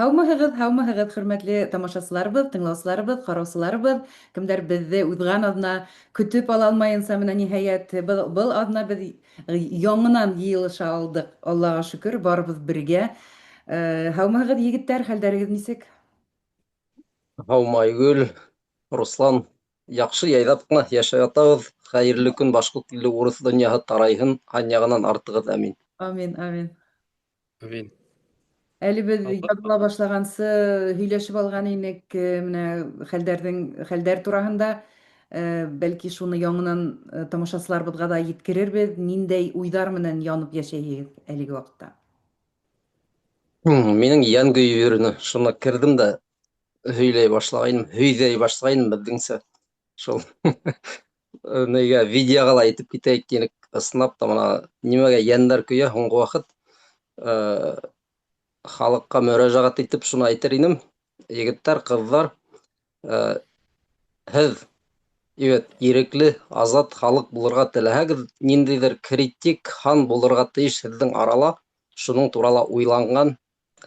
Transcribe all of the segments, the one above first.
Һаумыһығыҙ, һаумыһығыҙ, хөрмәтле тамашасыларыбыҙ, тыңлаусыларыбыҙ, ҡараусыларыбыҙ, кемдәр беҙҙе уҙған аҙна көтөп ала алмайынса, менә ниһайәт, был, был аҙна беҙ яңынан йыйылыша алдыҡ. Аллаға шөкөр, барыбыҙ бергә. Һаумыһығыҙ, егеттәр, хәлдәрегеҙ нисек? Һаумы, Айгөл, Руслан. Яҡшы, яйлап ҡына йәшәп ятабыҙ. Хәйерле көн, башҡорт иле, урыҫ донъяһы тарайһын, һан яғынан артығыҙ, әмин. Амин, амин. Амин. Әле беҙ яҙыла башлағансы һөйләшеп алған инек менә хәлдәрҙең хәлдәр тураһында. Бәлки шуны яңынан тамашасыларыбыҙға ҙа еткерербеҙ. Ниндәй уйҙар менән янып йәшәйһегеҙ әлеге ваҡытта? Минең йән көйөп йөрөнө. Шуны керҙем дә һөйләй башлағайным, һөйҙәй башлағайным беҙҙеңсә. Шул нигә видеоға ла әйтеп китәйек тинек. Ысынлап та мына нимәгә йәндәр көйә һуңғы ваҡыт. Халыҡҡа мөрәжәғәт итеп шуны әйтер инем. Егеттәр, ҡыҙҙар, һеҙ evet, ирекле, азат халыҡ булырға теләһәгеҙ, ниндәйҙер критик һан булырға тейеш һеҙҙең арала, шуның турала уйланған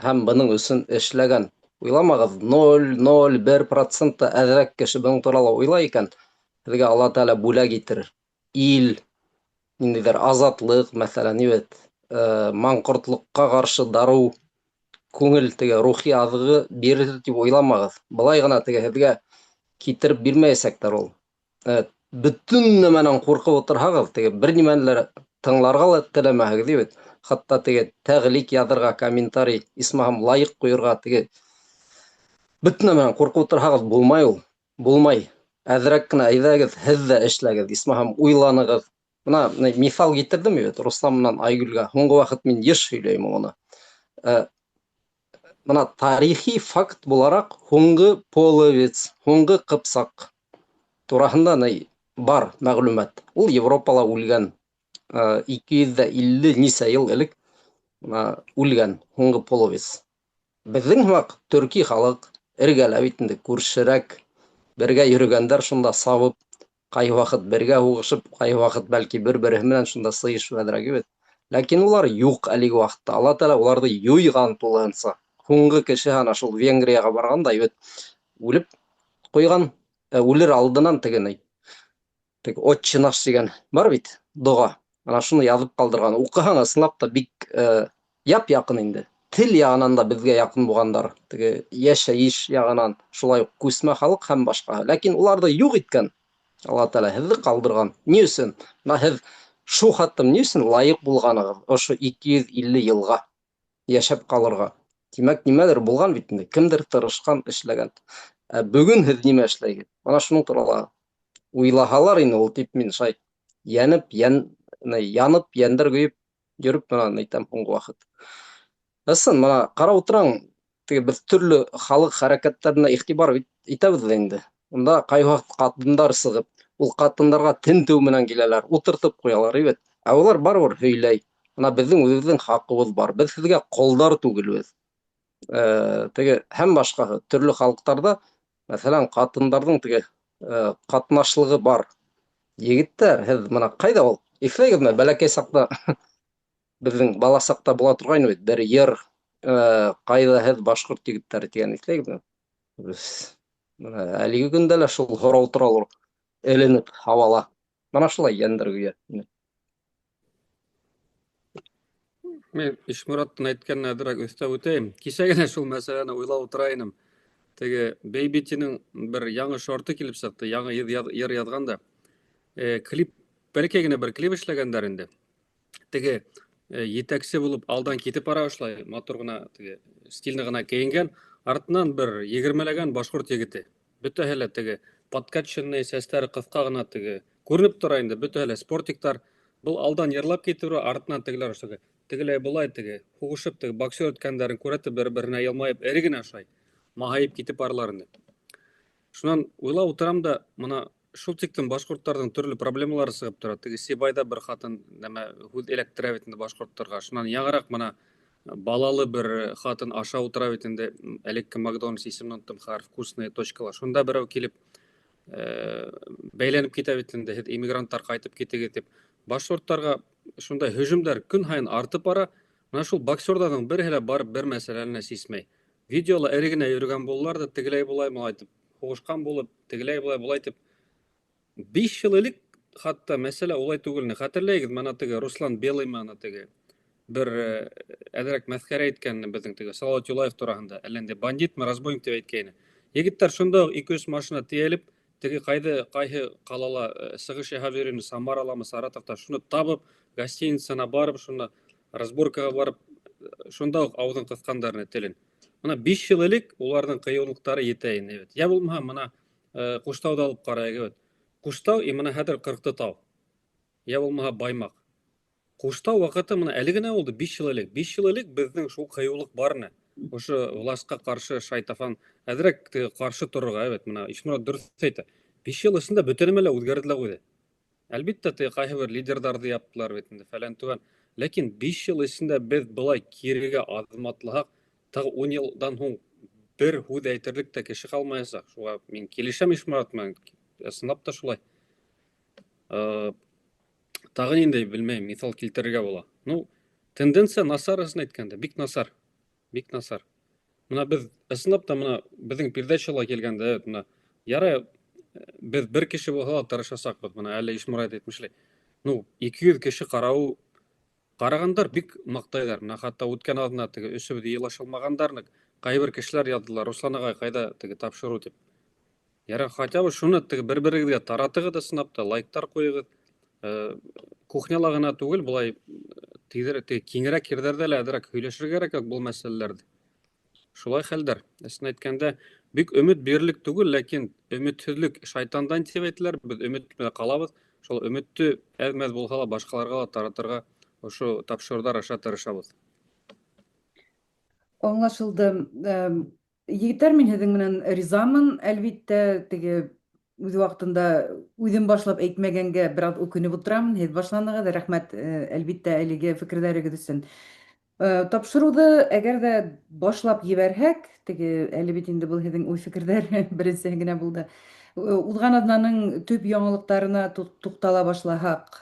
һәм бының өсөн эшләгән. Уйламағыҙ, 0,01% та әҙерәк кеше бының турала уйлай икән, һеҙгә Алла Тәғәлә бүләк итерер. Ил, ниндәйҙер азатлыҡ, мәҫәлән, evet, маңҡортлоҡҡа ҡаршы дарыу, күңел теге рухи аҙығы бирер тип уйламағыҙ. Былай ғына теге һеҙгә китереп бирмәйәсәктәр ул. Бөтөн нәмәнән ҡурҡып ултырһағыҙ, теге бер нимәне лә тыңларға ла теләмәһегеҙ бит. Хатта теге тәғлик яҙырға, комментарий, исмаһам лайыҡ ҡуйырға теге бөтөн нәмәнән ҡурҡып ултырһағыҙ булмай ул. Булмай. Әҙерәк кенә әйҙәгеҙ, һеҙ ҙә эшләгеҙ, исмаһам уйланығыҙ. Бына миҫал китерҙем бит Руслан менән Айгөлгә. Һуңғы ваҡыт мин йыш һөйләйем уны. Бына тарихи факт булараҡ һуңғы половец, һуңғы ҡыпсаҡ тураһында ни бар мәғлүмәт. Ул Европала үлгән, 250 нисә йыл элек бына үлгән һуңғы половец. Беҙҙең һымаҡ төрки халыҡ эргәлә бит инде, күршерәк бергә йөрөгәндәр шунда сабып, ҡайһы ваҡыт бергә һуғышып, ҡайһы ваҡыт бәлки бер-береһе менән шунда сыйышып әҙерәк бит. Ләкин улар юҡ әлеге ваҡытта. Алла Тәғәлә уларҙы юйған тулыһынса. Һуңғы кеше ана шул Венгрияға барғанда бит үлеп ҡуйған, үлер алдынан теге ни, теге Отче наш тигән бар бит доға. Ана шуны яҙып ҡалдырған. Уҡыһаң ысынлап та бик яп-яҡын инде. Тел яғынан да беҙгә яҡын булғандар. Теге йәшәйеш яғынан шулай уҡ күсмә халыҡ һәм башҡаһы. Ләкин уларҙы юҡ иткән Алла Тәғәлә һеҙҙе ҡалдырған. Ни өсөн? Бына һеҙ шул хаттым ни өсөн лайыҡ булғанығыҙ ошо 250 йылға йәшәп ҡалырға? Тимәк, нимәлер булған бит инде. Кемдер тырышҡан, эшләгән. Ә бөгөн һеҙ нимә эшләйһегеҙ? Бына шуның турала уйлаһалар ине ул тип мин шай йәнеп, йән, янып, йәндәр көйөп йөрөп бына әйтәм һуңғы ваҡыт. Ысын, бына ҡарап ултыраң, теге беҙ төрлө халыҡ хәрәкәттәренә иғтибар итәбеҙ ҙә инде. Унда ҡайһы ваҡыт ҡатындар сығып, ул ҡатындарға тентеү менән киләләр, ултыртып ҡуялар, бит. Ә улар барыбер һөйләй. Бына беҙҙең үҙебеҙҙең хаҡыбыҙ бар. Беҙ һеҙгә ҡолдар түгелбеҙ. Теге һәм башҡаһы төрлө халыҡтарҙа, мәҫәлән, ҡатындарҙың теге ҡатнашлығы бар. Егеттәр, һеҙ бына ҡайҙа ул? Иҫләйһегеҙме? Бәләкәй саҡта беҙҙең бала саҡта була торғайны бит бер йыр, ҡайҙа һеҙ башҡорт егеттәре тигән, иҫләйһегеҙме? Беҙ бына әлеге көндә лә шул һорау тора ул, эленеп һауала. Бына шулай йәндәр көйә. Мин Ишмораттың әйткәненә әҙерәк өҫтәп үтәйем. Кисә генә шул мәсьәләне уйлап ултыра инем. Теге Бейбитинең бер яңы шорты килеп сыҡты, яңы йыр яҙғанда. Клип, бәләкәй генә бер клип эшләгәндәр инде. Теге етәксе булып алдан китеп бара ошолай, матур ғына, теге стильный ғына кейенгән, артынан бер егермеләгән башҡорт егете. Бөтәһе лә теге подкачанный, сәстәре ҡыҫҡа ғына теге күренеп тора инде, бөтәһе лә спортиктар. Был алдан йырлап китеп бара, артынан тегеләр ошо тегеләй былай теге һуғышып теге боксер үткәндәрен күрәтеп бер-беренә йылмайып эре генә ошолай маһайып китеп баралар инде. Шунан уйлап ултырам да, мына шул тиктем башҡорттарҙың төрлө проблемалары сығып тора. Теге Сибайҙа бер ҡатын нәмә һүҙ эләктерә бит инде башҡорттарға. Шунан яңыраҡ мына балалы бер ҡатын аша ултыра бит инде, элекке Макдональдс исемен оноттом, хәҙер Вкусная точкала. Шунда берәү килеп, бәйләнеп китә бит инде, һеҙ иммигранттар ҡайтып китегеҙ тип. Башҡорттарға шундай һөжүмдәр көн һайын артып бара. Мына шул боксерҙарҙың береһе лә барып бер мәсьәләне сисмәй. Видеола эре генә йөрөгән булалар ҙа, тегеләй болай малай итеп, һуғышҡан булып, тегеләй болай болай итеп. 5 йыл элек хатта мәсьәлә улай түгел ине. Хәтерләйегеҙ, мына теге Руслан Белыймы ана теге бер әҙерәк мәҫхәрә иткән беҙҙең теге Салауат Юлаев тураһында, әллә инде бандитмы, разбойник тип әйткәйне. Егеттәр шунда уҡ 2-3 машина тейәлеп, теге ҡайҙа, ҡайһы ҡалала сығыш яһап йөрөй ине, Самараламы, Саратовта, шуны табып, гостиницана барып, шуны разборкаға барып, шунда уҡ ауыҙын ҡыҫҡандар ине, телен. Мына 5 йыл элек уларҙың ҡыйыулыҡтары етә ине, бит. Йә булмаһа, мына Ҡуштауҙы алып ҡарайыҡ, бит. Ҡуштау и мына хәҙер Ҡырҡты тау. Йә булмаһа, Баймаҡ. Ҡуштау ваҡыты мына әле генә булды, 5 йыл элек. 5 йыл элек беҙҙең шул ҡыйыулыҡ бар ине. Ошо властьҡа ҡаршы шайтафан әҙерәк теге ҡаршы торорға, бит. Мына Ишморат дөрөҫ әйтә. 5 йыл эсендә бөтә нәмә лә үҙгәрҙе лә ҡуйҙы. Әлбиттә, теге ҡайһы бер лидерҙарҙы яптылар бит инде, фәлән түгән. Ләкин 5 йыл эсендә беҙ былай кирегә аҙым атлаһаҡ, тағы 10 йылдан һуң бер һүҙ әйтерлек тә кеше ҡалмаясаҡ. Шуға мин килешәм Ишморат менән. Ысынлап та шулай. Тағы ниндәй, белмәйем, миҫал килтерергә була. Ну, тенденция насар, ысын әйткәндә, бик насар. Бик насар. Мына беҙ ысынлап та мына беҙҙең передачала килгәндә, мына ярай беҙ бер кеше булһа ла тырышасаҡбыҙ. Мына әле Ишморат әйтмешләй. Ну, 200 кеше ҡарау ҡарағандар бик маҡтайҙар. Мына хатта үткән аҙна теге өсөбөҙ йыйылыша алмағандар, ҡайһы бер кешеләр яҙҙылар, Руслан ағай ҡайҙа теге тапшырыу тип. Ярай, хотя бы шуны теге бер-берегеҙгә таратығыҙ ысынлап та, лайктар ҡуйығыҙ. Кухняла ғына түгел, былай тиҙерәк, теге киңерәк ерҙәрҙә лә әҙерәк һөйләшергә кәрәк был мәсьәләләрҙе. Шулай хәлдәр. Ысын әйткәндә, бик өмөт бирерлек түгел, ләкин өмөтһөҙлөк шайтандан тип әйтәләр, беҙ өмөт менән ҡалабыҙ. Шул өмөттө әҙ-мәҙ булһа ла башҡаларға ла таратырға ошо тапшырыуҙар аша тырышабыҙ. Аңлашылды. Егеттәр, мин һеҙҙең менән ризамын, әлбиттә, теге үҙ ваҡытында үҙем башлап әйтмәгәнгә бер аҙ үкенеп ултырамын. Һеҙ башланығыҙ, рәхмәт, әлбиттә, әлеге фекерҙәрегеҙ өсөн. Тапшырыуҙы әгәр ҙә башлап ебәрһәк, теге әле бит инде был һеҙҙең уй-фекерҙәр беренсеһе генә булды. Уҙған аҙнаның төп яңылыҡтарына туҡтала башлаһаҡ,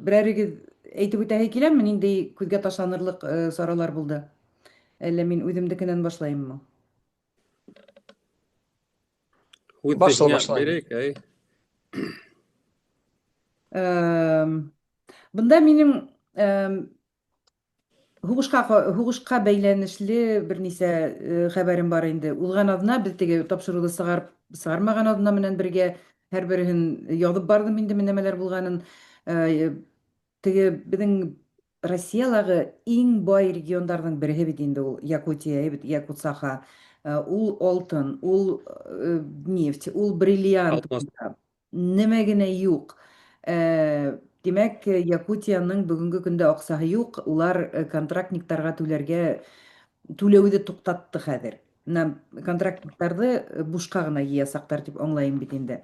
берәрегеҙ әйтеп үтәһе киләме, ниндәй күҙгә ташланырлыҡ саралар булды? Әллә мин үҙемдекенән башлайыммы? Һүҙҙе Башла, һиңә башла. бирәйек, әй. Бында минең, һуғышҡа бәйләнешле бер нисә хәбәрем бар инде. Уҙған аҙна беҙ теге тапшырыуҙы сығармаған аҙна менән бергә һәр береһен яҙып барҙым инде нәмәләр булғанын. Теге беҙҙең Россиялағы иң бай региондарҙың береһе бит инде ул Якутия, бит Якутсаха. Ул алтын, ул нефть, ул бриллиант. Алмаз. Нимә генә юҡ. Тимәк, Якутияның бөгөнгө көндә аҡсаһы юҡ, улар контрактниктарға түләүҙе туҡтатты хәҙер. Менә контрактниктарҙы бушҡа ғына йыясаҡтар тип аңлайым бит инде.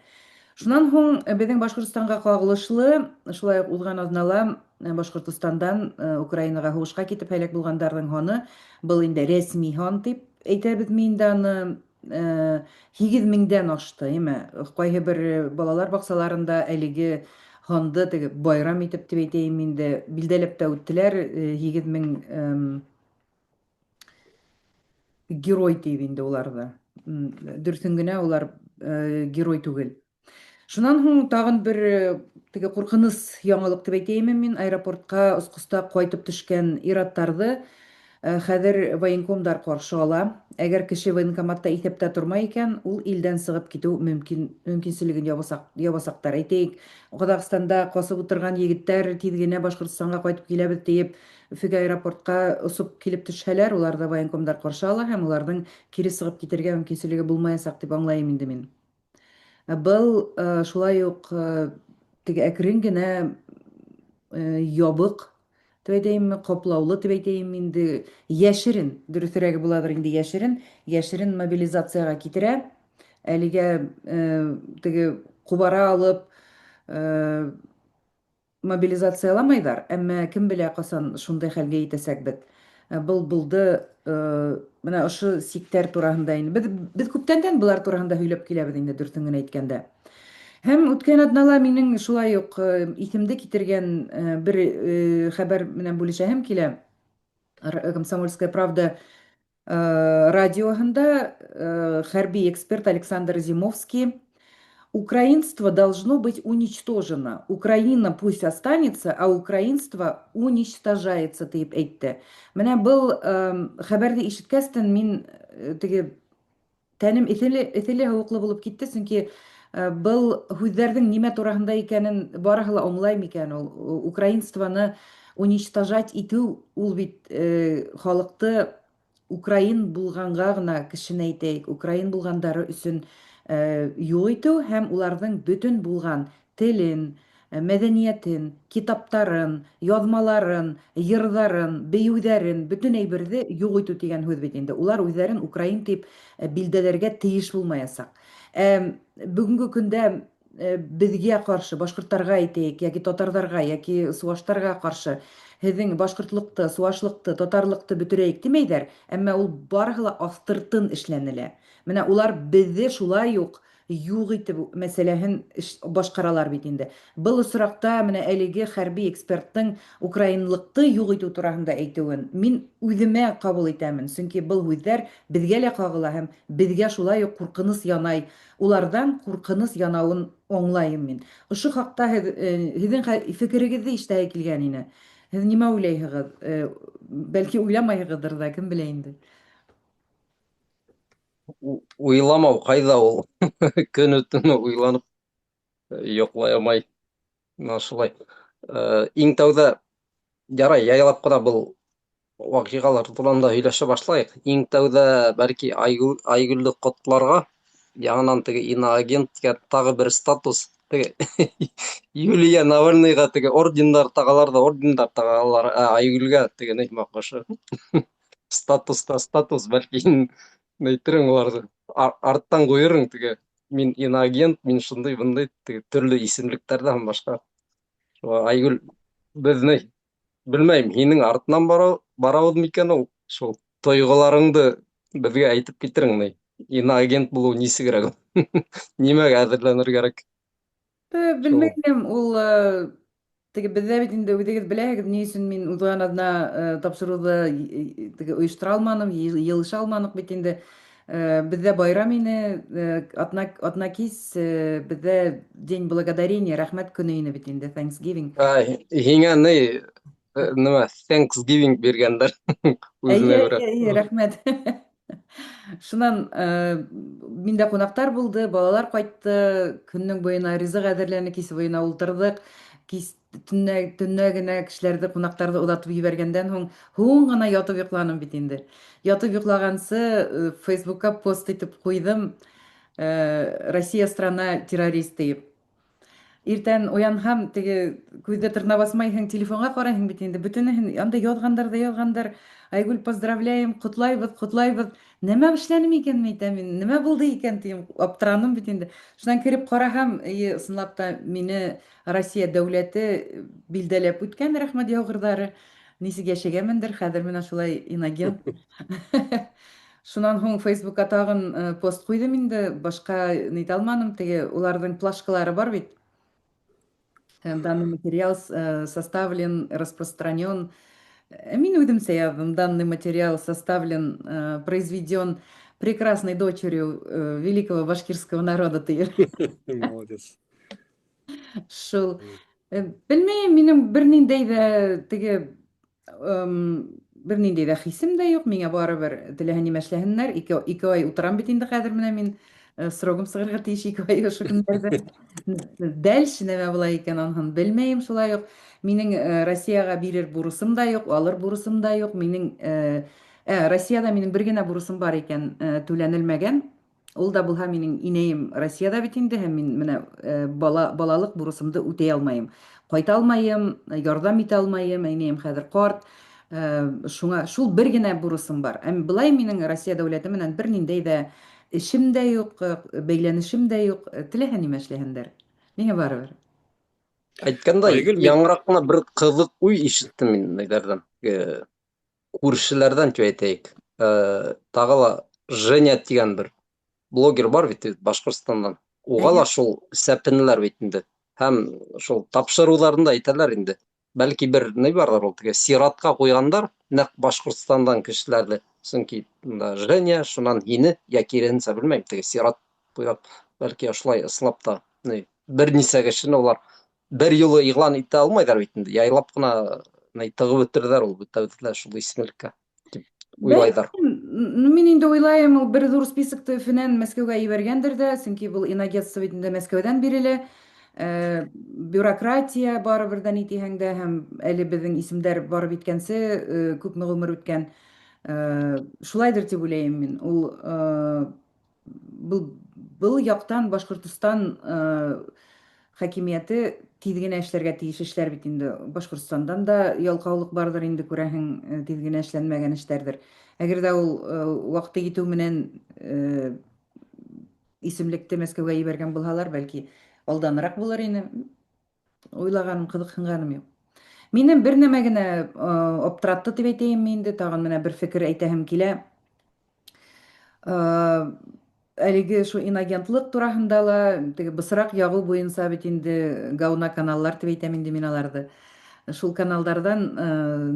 Шунан һуң беҙҙең Башҡортостанға ҡағылышлы, шулай уҡ уҙған аҙнала Башҡортостандан Украинаға һуғышҡа китеп һәләк булғандарҙың һаны, был инде рәсми һан тип әйтәбеҙме инде аны, һигеҙ меңдән ашты, әйме? Ҡайһы бер балалар баҡсаларында әлеге һанды теге байрам итеп тип әйтәйем инде, билдәләп тә үттеләр, һигеҙ мең, герой тип инде уларҙы. Дөрөҫөн генә улар герой түгел. Шунан һуң тағын бер теге ҡурҡыныс яңылыҡ тип әйтәйем мин, аэропортҡа осҡоста ҡайтып төшкән ир-аттарҙы хәҙер военкомдар ҡаршы ала. Әгәр кеше военкоматта иҫәптә тормай икән, ул илдән сығып китеү мөмкинселеген ябасаҡтар. Әйтәйек, Ҡаҙағстанда ҡасып ултырған егеттәр тиҙ генә Башҡортостанға ҡайтып киләбеҙ тиеп, Өфөгә аэропортҡа осоп килеп төшһәләр, уларҙы военкомдар ҡаршы ала һәм уларҙың кире сығып китергә мөмкинселеге булмаясаҡ тип аңлайым инде мин. Был шулай уҡ теге әкрен генә ябыҡ тип әйтәйемме, ҡаплаулы тип әйтәйем инде, йәшерен, дөрөҫөрәге буладыр инде йәшерен, йәшерен мобилизацияға китерә. Әлегә теге ҡубара алып мобилизацияламайҙар, әммә кем белә ҡасан шундай хәлгә етәсәкбеҙ. Был булды, менә ошо сиктәр тураһында инде. Беҙ күптәндән былар тураһында һөйләп киләбеҙ инде, дөрөҫөн генә әйткәндә. Һәм үткән аҙнала минең шулай уҡ иҫемде китергән бер хәбәр менән бүлешәһем килә. Комсомольская правда Радиоһында хәрби эксперт Александр Зимовский: «Украинство должно быть уничтожено. Украина пусть останется, а украинство уничтожается», тип әйтте. Менә был хәбәрҙе ишеткәстән мин теге тәнем эҫеле һыуыҡлы булып китте, сөнки был һүҙҙәрҙең нимә тураһында икәнен барыһы ла аңлай микән ул? Украинствоны уничтожать итеү ул бит халыҡты украин булғанға ғына кешене әйтәйек, украин булғандары өсөн юҡ итеү һәм уларҙың бөтөн булған телен, мәҙәниәтен, китаптарын, яҙмаларын, йырҙарын, бейеүҙәрен, бөтөн әйберҙе юҡ итеү тигән һүҙ бит инде. Улар үҙҙәрен украин тип билдәләргә тейеш булмаясаҡ. Бөгөнгө көндә беҙгә ҡаршы, башҡорттарға әйтәйек, йәки татарҙарға, йәки суаштарға ҡаршы һеҙҙең башҡортлоҡто, суашлыҡты, татарлыҡты бөтөрәйек тимәйҙәр, әммә ул барыһы ла аҫтыртын эшләнелә. Менә улар беҙҙе шулай уҡ юҡ итеп мәсьәләһен башҡаралар бит инде. Был осраҡта менә әлеге хәрби эксперттың украинлыҡты юҡ итеү тураһында әйтеүен мин үҙемә ҡабул итәмен, сөнки был һүҙҙәр беҙгә лә ҡағыла һәм беҙгә шулай уҡ ҡурҡыныс янай. Уларҙан ҡурҡыныс янауын аңлайым мин. Ошо хаҡта һеҙҙең фекерегеҙҙе ишетәһе килгән ине. Һеҙ нимә уйлайһығыҙ? Бәлки уйламайһығыҙҙыр ҙа, кем белә инде. Уйламау ҡайҙа ул? Көнө төнө уйланып йоҡлай алмай. Менә шулай. Иң тәүҙә ярай, яйлап ҡына был ваҡиғалар туранда һөйләшә башлайыҡ. Иң тәүҙә бәлки Айгөлдө ҡотларға, яңынан теге иноагент тигән тағы бер статус. Теге Юлия Навальныйға теге ордендар тағалар да ордендар тағалар, ә Айгөлгә теге ни ошо статуста статус, бәлки нейтерең уларҙы арттан ҡуйырың теге мин иноагент, мин шундай бындай теге төрлө исемлектәрҙә һәм башҡа. Шуға Айгөл, беҙ ни белмәйем, һинең артынан барабыҙ микән ул? Шул тойғоларыңды беҙгә әйтеп китерең ни. Иноагент булыу нисегерәк ул? Нимәгә әҙерләнер кәрәк? Белмәйем, ул теге беҙҙә бит инде үҙегеҙ беләһегеҙ, ни өсөн мин уҙған аҙна тапшырыуҙы теге ойоштора алманым, йыйылыша алманыҡ бит инде. Беҙҙә байрам ине, атна кис беҙҙә День благодарения, рәхмәт көнө ине бит инде, Thanksgiving. Һиңә ни нимә Thanksgiving биргәндәр үҙенә күрә. Эйе, рәхмәт. Шунан миндә ҡунаҡтар булды, балалар ҡайтты, көндөң буйына ризыҡ әҙерләне, кис буйына ултырҙыҡ. Кис төнлә генә кешеләрҙе, ҡунаҡтарҙы оҙатып ебәргәндән һуң, һуң ғына ятып йоҡланым бит инде. Ятып йоҡлағансы Фейсбукка пост итеп ҡуйҙым, «Россия страна террорист» тиеп. Иртән уянһам, теге күҙҙе тырнап асмайһың, телефонға ҡарайһың бит инде. Бөтөнөһөн анда яҙғандар ҙа яҙғандар. «Айгөл, поздравляем, ҡотлайбыҙ, ҡотлайбыҙ». Нәмә эшләнем икән, әйтәм мин, нәмә булды икән тием, аптыраным бит инде. Шунан кереп ҡараһам, эйе, ысынлап та мине Россия дәүләте билдәләп үткән, рәхмәт яуғырҙары. Нисек йәшәгәнмендер, хәҙер менә шулай инагент. Шунан һуң Фейсбукка тағын пост ҡуйҙым инде, башҡа нитә алманым, теге уларҙың плашкалары бар бит. Данный материал составлен, распространен. Мин үҙемсә яҙҙым: «Данный материал составлен, произведен прекрасной дочерью великого башкирского народа», тиер. Молодец. Шул. Белмәйем, минең бер ниндәй ҙә теге бер ниндәй ҙә хисем дә юҡ, миңә барыбер теләһә нимә эшләһеннәр. 2 ай утырам бит инде хәҙер менә мин срогым сығырға тейеш 2 ай ошо көндәрҙә. Дальше нәмә була икән, аныһын белмәйем шулай уҡ. Минең Россияға бирер бурысым да юҡ, алыр бурысым да юҡ. Минең Россияда минең бер генә бурысым бар икән, түләнелмәгән. Ул да булһа минең инәйем Россияда бит инде, һәм мин менә балалыҡ бурысымды үтәй алмайым. Ҡайта алмайым, ярҙам итә алмайым, инәйем хәҙер ҡарт. Шуңа шул бер генә бурысым бар. Әм былай минең Россия дәүләте менән бер ниндәй ҙә эшем дә юҡ, бәйләнешем дә юҡ. Теләһә нимә эшләһендәр. Миңә барыбер. Әйткәндәй, Айгөл, яңыраҡ ҡына бер ҡыҙыҡ уй ишеттем мин нейҙәрҙән, күршеләрҙән тип әйтәйек. Тағы ла Женя тигән бер блогер бар бит Башҡортостандан. Уға ла шул сәпенеләр бит инде. Һәм шул тапшырыуҙарында әйтәләр инде. Бәлки бер ни барҙыр ул теге сиратҡа ҡуйғандар нәҡ Башҡортостандан кешеләрҙе. Сөнки мында Женя, шунан һине, йә киреһенсә белмәйем, теге сират буйлап бәлки ошолай ысынлап та ни бер нисә кешене улар бер юлы иғлан итә алмайҙар бит инде. Яйлап ҡына ни тығып бөтөрҙәр ул бөтәбеҙҙе лә шул исемлеккә дип уйлайҙар. Ну, мин инде уйлайым, ул бер ҙур списокты Өфөнән Мәскәүгә ебәргәндер ҙә, сөнки был инагентство бит инде Мәскәүҙән бирелә. Бюрократия барыбер дә ни тиһәң дә, һәм әле беҙҙең исемдәр барып еткәнсе күпме ғүмер үткән. Шулайҙыр тип уйлайым мин. Ул был, был яктан Башкортостан хакимияте тиҙ генә эшләргә тейеш эшләр бит инде. Башкортостандан да ялҡаулыҡ барҙыр инде, күрәһең, тиҙ генә эшләнмәгән эштәрҙер. Әгәр ҙә ул ваҡыты етеү менән исемлекте Мәскәүгә ебәргән булһалар, бәлки алданыраҡ булыр ине. Уйлағаным, ҡыҙыҡһынғаным юҡ. Мине бер нәмә генә аптыратты тип әйтәйемме инде, тағын менә бер фекер әйтәһем килә. Әлеге шу инагентлык тураһында ла, теге бысрак ягу буенча бит инде гауна каналлар дип әйтәм инде мин аларҙы. Шул каналдарҙан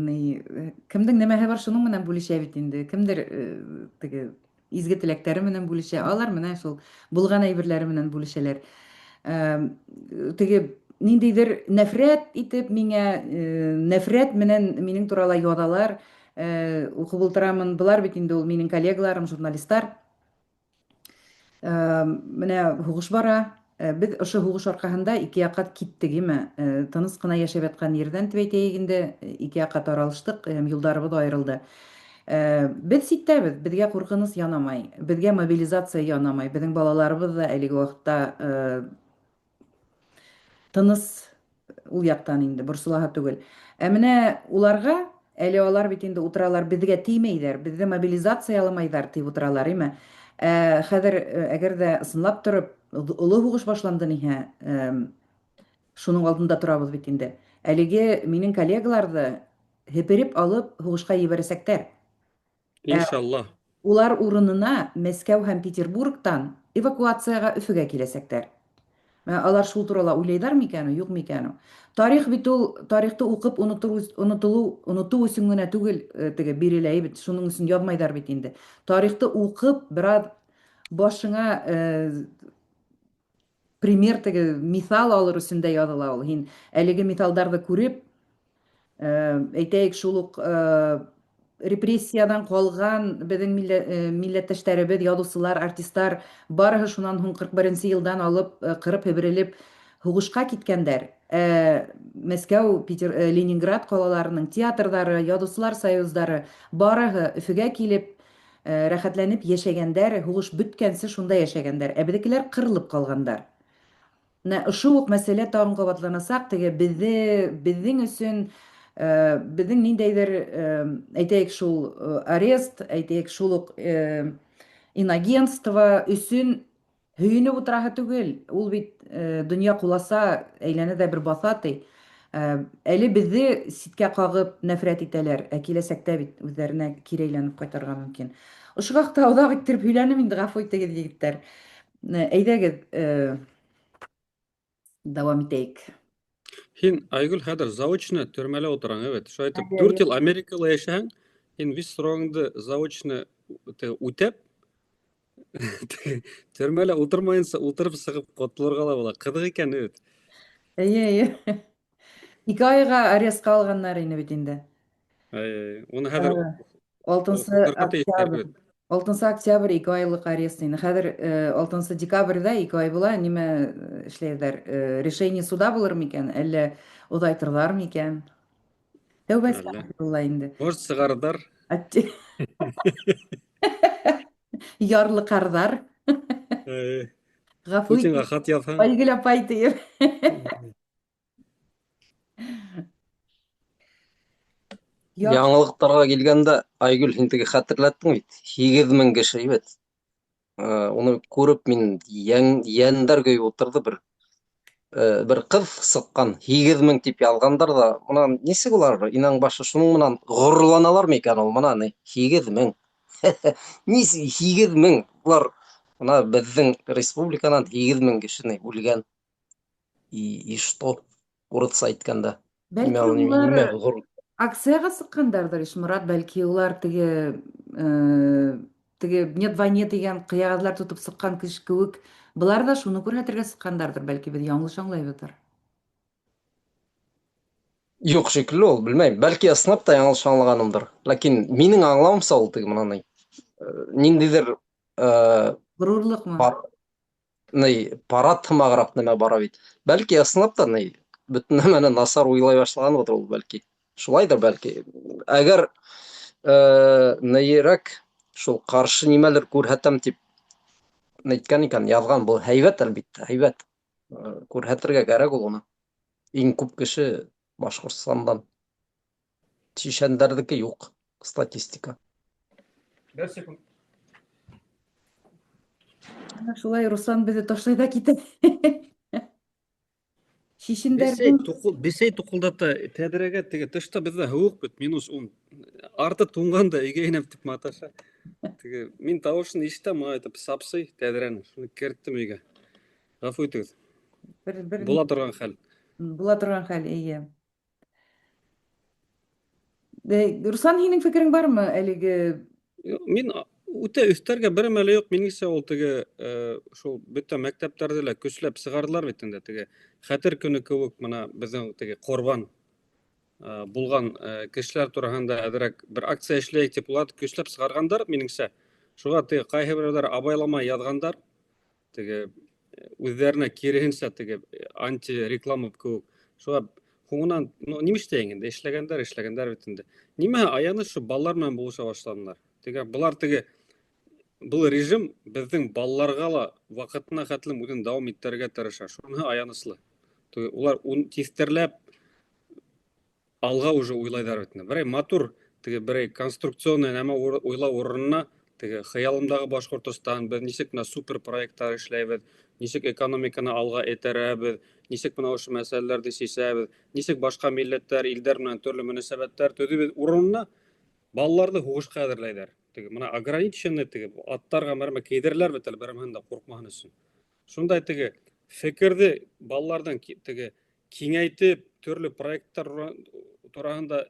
ни, кемдең нәмәһе бар, шуның менән бүлешә бит инде. Кемдер теге изге теләктәре менән бүлешә, алар менә шул булган әйберләре менән бүлешәләр. Теге ниндәйҙер нәфрәт итеп миңә, нәфрәт менән минең турала яҙалар. Уҡып ултырамын. Былар бит инде ул минең коллегаларым, журналисттар. Менә һуғыш бара. Беҙ ошо һуғыш арҡаһында ике яҡҡа киттек, име? Тыныс ҡына йәшәп ятҡан ерҙән тип әйтәйек инде, ике яҡҡа таралыштыҡ һәм юлдарыбыҙ айырылды. Беҙ ситтәбеҙ, беҙгә ҡурҡыныс янамай, беҙгә мобилизация янамай. Беҙҙең балаларыбыҙ ҙа әлеге ваҡытта тыныс ул яҡтан инде борсолаһы түгел. Ә менә уларға әле алар бит инде утыралар, беҙгә теймәйҙәр, беҙҙе мобилизацияламайҙар тип утыралар, име? Ә хәҙер әгәр ҙә ысынлап тороп оло һуғыш башланды ниһә, шуның алдында торабыҙ бит инде. Әлеге минең коллегаларҙы һепереп алып һуғышҡа ебәрәсәктәр. Иншалла. Улар урынына Мәскәү һәм Петербургтан эвакуацияға Өфөгә киләсәктәр. Менә алар шул турала уйлайҙар микән, юҡ микән? Тарих бит ул, тарихты уҡып онотор, онотолу, онотоу өсөн генә түгел теге бирелә бит, шуның өсөн яҙмайҙар бит инде. Тарихты уҡып, бераз башыңа пример теге миҫал алыр өсөн дә яҙыла ул. Һин әлеге миҫалдарҙы күреп, әйтәйек, шул уҡ репрессиядан ҡалған беҙҙең милләттәштәребеҙ, яҙыусылар, артисттар барыһы шунан һуң 41 йылдан алып ҡырып һеберелеп һуғышҡа киткәндәр. Мәскәү, Питер, Ленинград ҡалаларының театрҙары, яҙыусылар союздары барыһы Өфөгә килеп, рәхәтләнеп йәшәгәндәр, һуғыш бөткәнсе шунда йәшәгәндәр. Ә беҙҙекеләр ҡырылып ҡалғандар. Менә ошо уҡ мәсьәлә тағын ҡабатланасаҡ, теге беҙҙе беҙҙең өсөн беҙҙең ниндәйҙер әйтәйек шул арест, әйтәйек шул уҡ инагентство өсөн һөйөнөп ултыраһы түгел. Ул бит донъя ҡуласа әйләнә дә бер баҫа ти. Әле беҙҙе ситкә ҡағып нәфрәт итәләр, ә киләсәктә бит үҙҙәренә кире әйләнеп ҡайтырға мөмкин. Ошо хаҡта оҙаҡ иттереп һөйләнем инде, ғәфү итегеҙ, егеттәр. Әйҙәгеҙ, дауам итәйек. Һин, Айгөл, хәҙер заочно төрмәлә ултыраң, әйбәт. Шулай итеп, 4 йыл Америкала йәшәһәң, һин весь срогыңды заочно үтәп, төрмәлә ултырмайынса ултырып сығып ҡотолорға ла була. Ҡыҙыҡ икән бит. Эйе, эйе. 2 айға арестҡа алғандар ине бит инде. Ай, уны хәҙер 6 октябрь. 6 октябрь 2 айлыҡ арест ине. Хәҙер 6 декабрҙә 2 ай була, нимә эшләйҙәр? Решение суда булыр микән, әллә оҙайтырҙар микән? Тәүбә әстәғфирулла инде. Может, сығарҙар. Ярлыҡарҙар. Ғәфү Путинға хат яҙһаң. Айгөл апай тиеп. Яңылыҡтарға килгәндә, Айгөл, һин теге хәтерләттең бит, 8000 кеше бит. Уны күреп мин йәндәр көйөп ултырҙы бер. Бер ҡыҙ сыҡҡан, 8000 тип яҙғандар ҙа, бына нисек улар инаң башы шуның менән ғорурланалар микән ул, бына ни, 8000. Нисек 8000? Улар бына беҙҙең республиканан 8000 кеше ни үлгән. И что? Урыҫса әйткәндә. Бәлки Нимә ул, нимә, улар нимә ғорур? акцияға сыҡҡандарҙыр, Ишморат, бәлки улар теге э, теге нет войне тигән ҡыяғаҙлар тотоп сыҡҡан кеше кеүек, былар ҙа шуны күрһәтергә сыҡҡандарҙыр, бәлки беҙ яңылыш аңлайбыҙҙыр. Юҡ шикелле ул, белмәйем. Бәлки ысынлап та яңылыш аңлағанымдыр. Ләкин минең аңлауымса ул теге мынандай ниндәйҙер Ғорурлыҡмы? пар, ни парад һымағыраҡ нәмә бара бит. Бәлки ысынлап та ни бөтөн нәмәне насар уйлай башлағанбыҙ ул бәлки. Шулайҙыр бәлки. Әгәр нейерәк шул ҡаршы нимәлер күрһәтәм тип әйткән икән, яҙған был һәйбәт әлбиттә, һәйбәт. Күрһәтергә кәрәк ул уны. Иң күп кеше Башҡортостандан. Шишәндәрҙеке юҡ статистика. Бер секунд. Менә шулай Руслан беҙҙе ташлай ҙа китә. Бесәй, Шишендәрҙең туҡыл, бесәй туҡылдата тәҙрәгә теге тышта беҙҙә һыуыҡ бит, минус 10. Арты туңған да өйгә инәм тип маташа. Теге мин тауышын ишетәм, мына әйтеп сапсый тәҙрәне. Шуны керттем өйгә. Ғәфү итегеҙ. бер, бер Була торған хәл. була торған хәл, эйе. Руслан, һинең фекерең бармы әлеге? Мин үтә өҫтәргә бер мәле юҡ. Минеңсә ул теге шул бөтә мәктәптәрҙе лә көсләп сығарҙылар бит инде теге хәтер көнө кеүек мына беҙҙең теге ҡорбан булған кешеләр тураһында әҙерәк бер акция эшләйек тип уларҙы көсләп сығарғандар минеңсә. Шуға теге ҡайһы берәүҙәр абайламай яҙғандар теге үҙҙәренә киреһенсә теге антиреклама кеүек. Шуға һуңынан, ну, нимә эшләйһең инде, эшләгәндәр, эшләгәндәр бит инде. Нимә аяныш, шул балалар менән булыша башланылар. Теге былар теге был режим беҙҙең балаларға ла ваҡытына хәтлем үҙен дауам иттерергә тырыша. Шуныһы аяныслы. Теге улар тиҫтерләп алға уже уйлайҙар бит инде. Берәй матур, теге берәй конструкционный нәмә уйлау урынына теге хыялымдағы Башҡортостан, беҙ нисек мына супер проекттар эшләйбеҙ, нисек экономиканы алға этәрәбеҙ, нисек мына ошо мәсьәләләрҙе сисәбеҙ, нисек башҡа милләттәр, илдәр менән төрлө мөнәсәбәттәр төҙөйбөҙ урынына балаларҙы һуғышҡа әҙерләйҙәр. Теге мына ограниченный теге аттарға мәрмә кейҙереләр бит әле берәмһен дә ҡурҡмаһын өсөн. Шундай теге фекерҙе балаларҙың теге киңәйтеп төрлө проекттар тураһында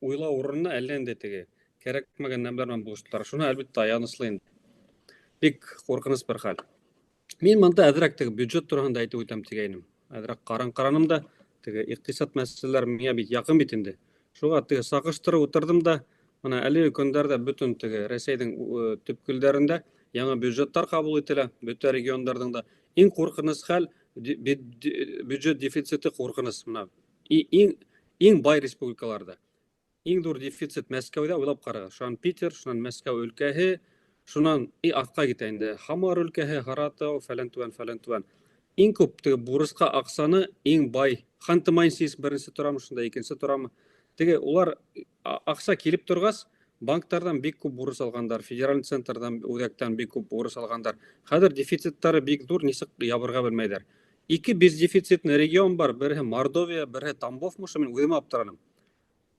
уйлау урынына әллә ниндәй теге кәрәкмәгән нәмәләр менән булыштылар. Шуны әлбиттә аяныслы инде. Бик ҡурҡыныс бер хәл. Мин бында әҙерәк теге бюджет тураһында әйтеп үтәм тигәйнем. Әҙерәк ҡаран-ҡараным да, теге иҡтисад мәсьәләләре миңә бик яҡын бит инде. Шуға теге сағыштырып ултырҙым да, мына әлеге көндәрҙә бөтөн теге Рәсәйҙең төпкөлдәрендә яңы бюджеттар ҡабул ителә, бөтә региондарҙың да. Иң ҡурҡыныс хәл бюджет дефициты ҡурҡыныс мына. Иң бай республикаларҙа. Иң ҙур дефицит Мәскәүҙә, уйлап ҡарағыҙ. Шунан Питер, шунан Мәскәү өлкәһе, шунан и аҫҡа китә инде. Һамар өлкәһе, Һаратау, фәлән түбән, фәлән түбән. Иң күп теге бурысҡа аҡсаны иң бай Ханты-Мансийск беренсе торамы, шунда икенсе торамы. Теге улар аҡса килеп торғас, банктарҙан бик күп бурыс алғандар, федераль центрҙан, үҙәктән бик күп бурыс алғандар. Хәҙер дефициттары бик ҙур, нисек ябырға белмәйҙәр. Ике бездефицитный регион бар, береһе Мордовия, береһе Тамбов, муша мин үҙем аптыраным.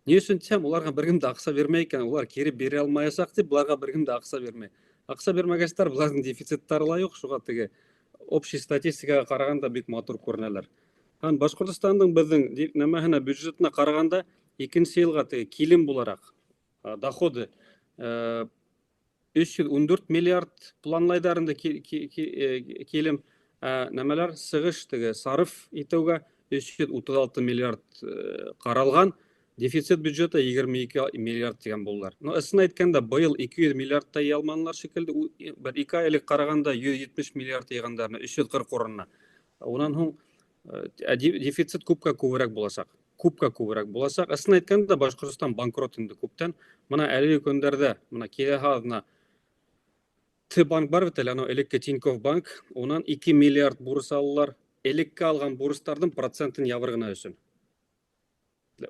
Ни өсөн тисәм, уларға бер кем дә аҡса бирмәй икән, улар кире бирә алмаясаҡ тип, быларға бер кем дә аҡса бирмәй. Аҡса бирмәгәстәр, быларҙың дефициттары ла юҡ, шуға теге общий статистикаға ҡарағанда бик матур күренәләр. Һәм Башҡортостандың беҙҙең нәмәһенә, бюджетына ҡарағанда икенсе йылға теге килем булараҡ, доходы, 314 миллиард планлайҙар инде килем, нәмәләр сығыш теге сарыф итеүгә 336 миллиард, ҡаралған. Дефицит бюджета 22 миллиард тигән булдылар. Но ысын әйткәндә, быйыл 200 миллиард та йыя алманылар шикелле. Бер ике ай элек ҡарағанда 170 миллиард йыйғандар, 340 урынына. Унан һуң, дефицит күпкә күберәк буласаҡ. Күпкә күберәк буласаҡ. Ысын әйткәндә, Башҡортостан банкрот инде күптән. Мына әлеге көндәрҙә, мына киләһе аҙна Т-банк бар бит әле, анау элекке Тинькофф банк, унан 2 миллиард бурыс алалар. Элекке алған бурыстарҙың процентын ябыр ғына өсөн.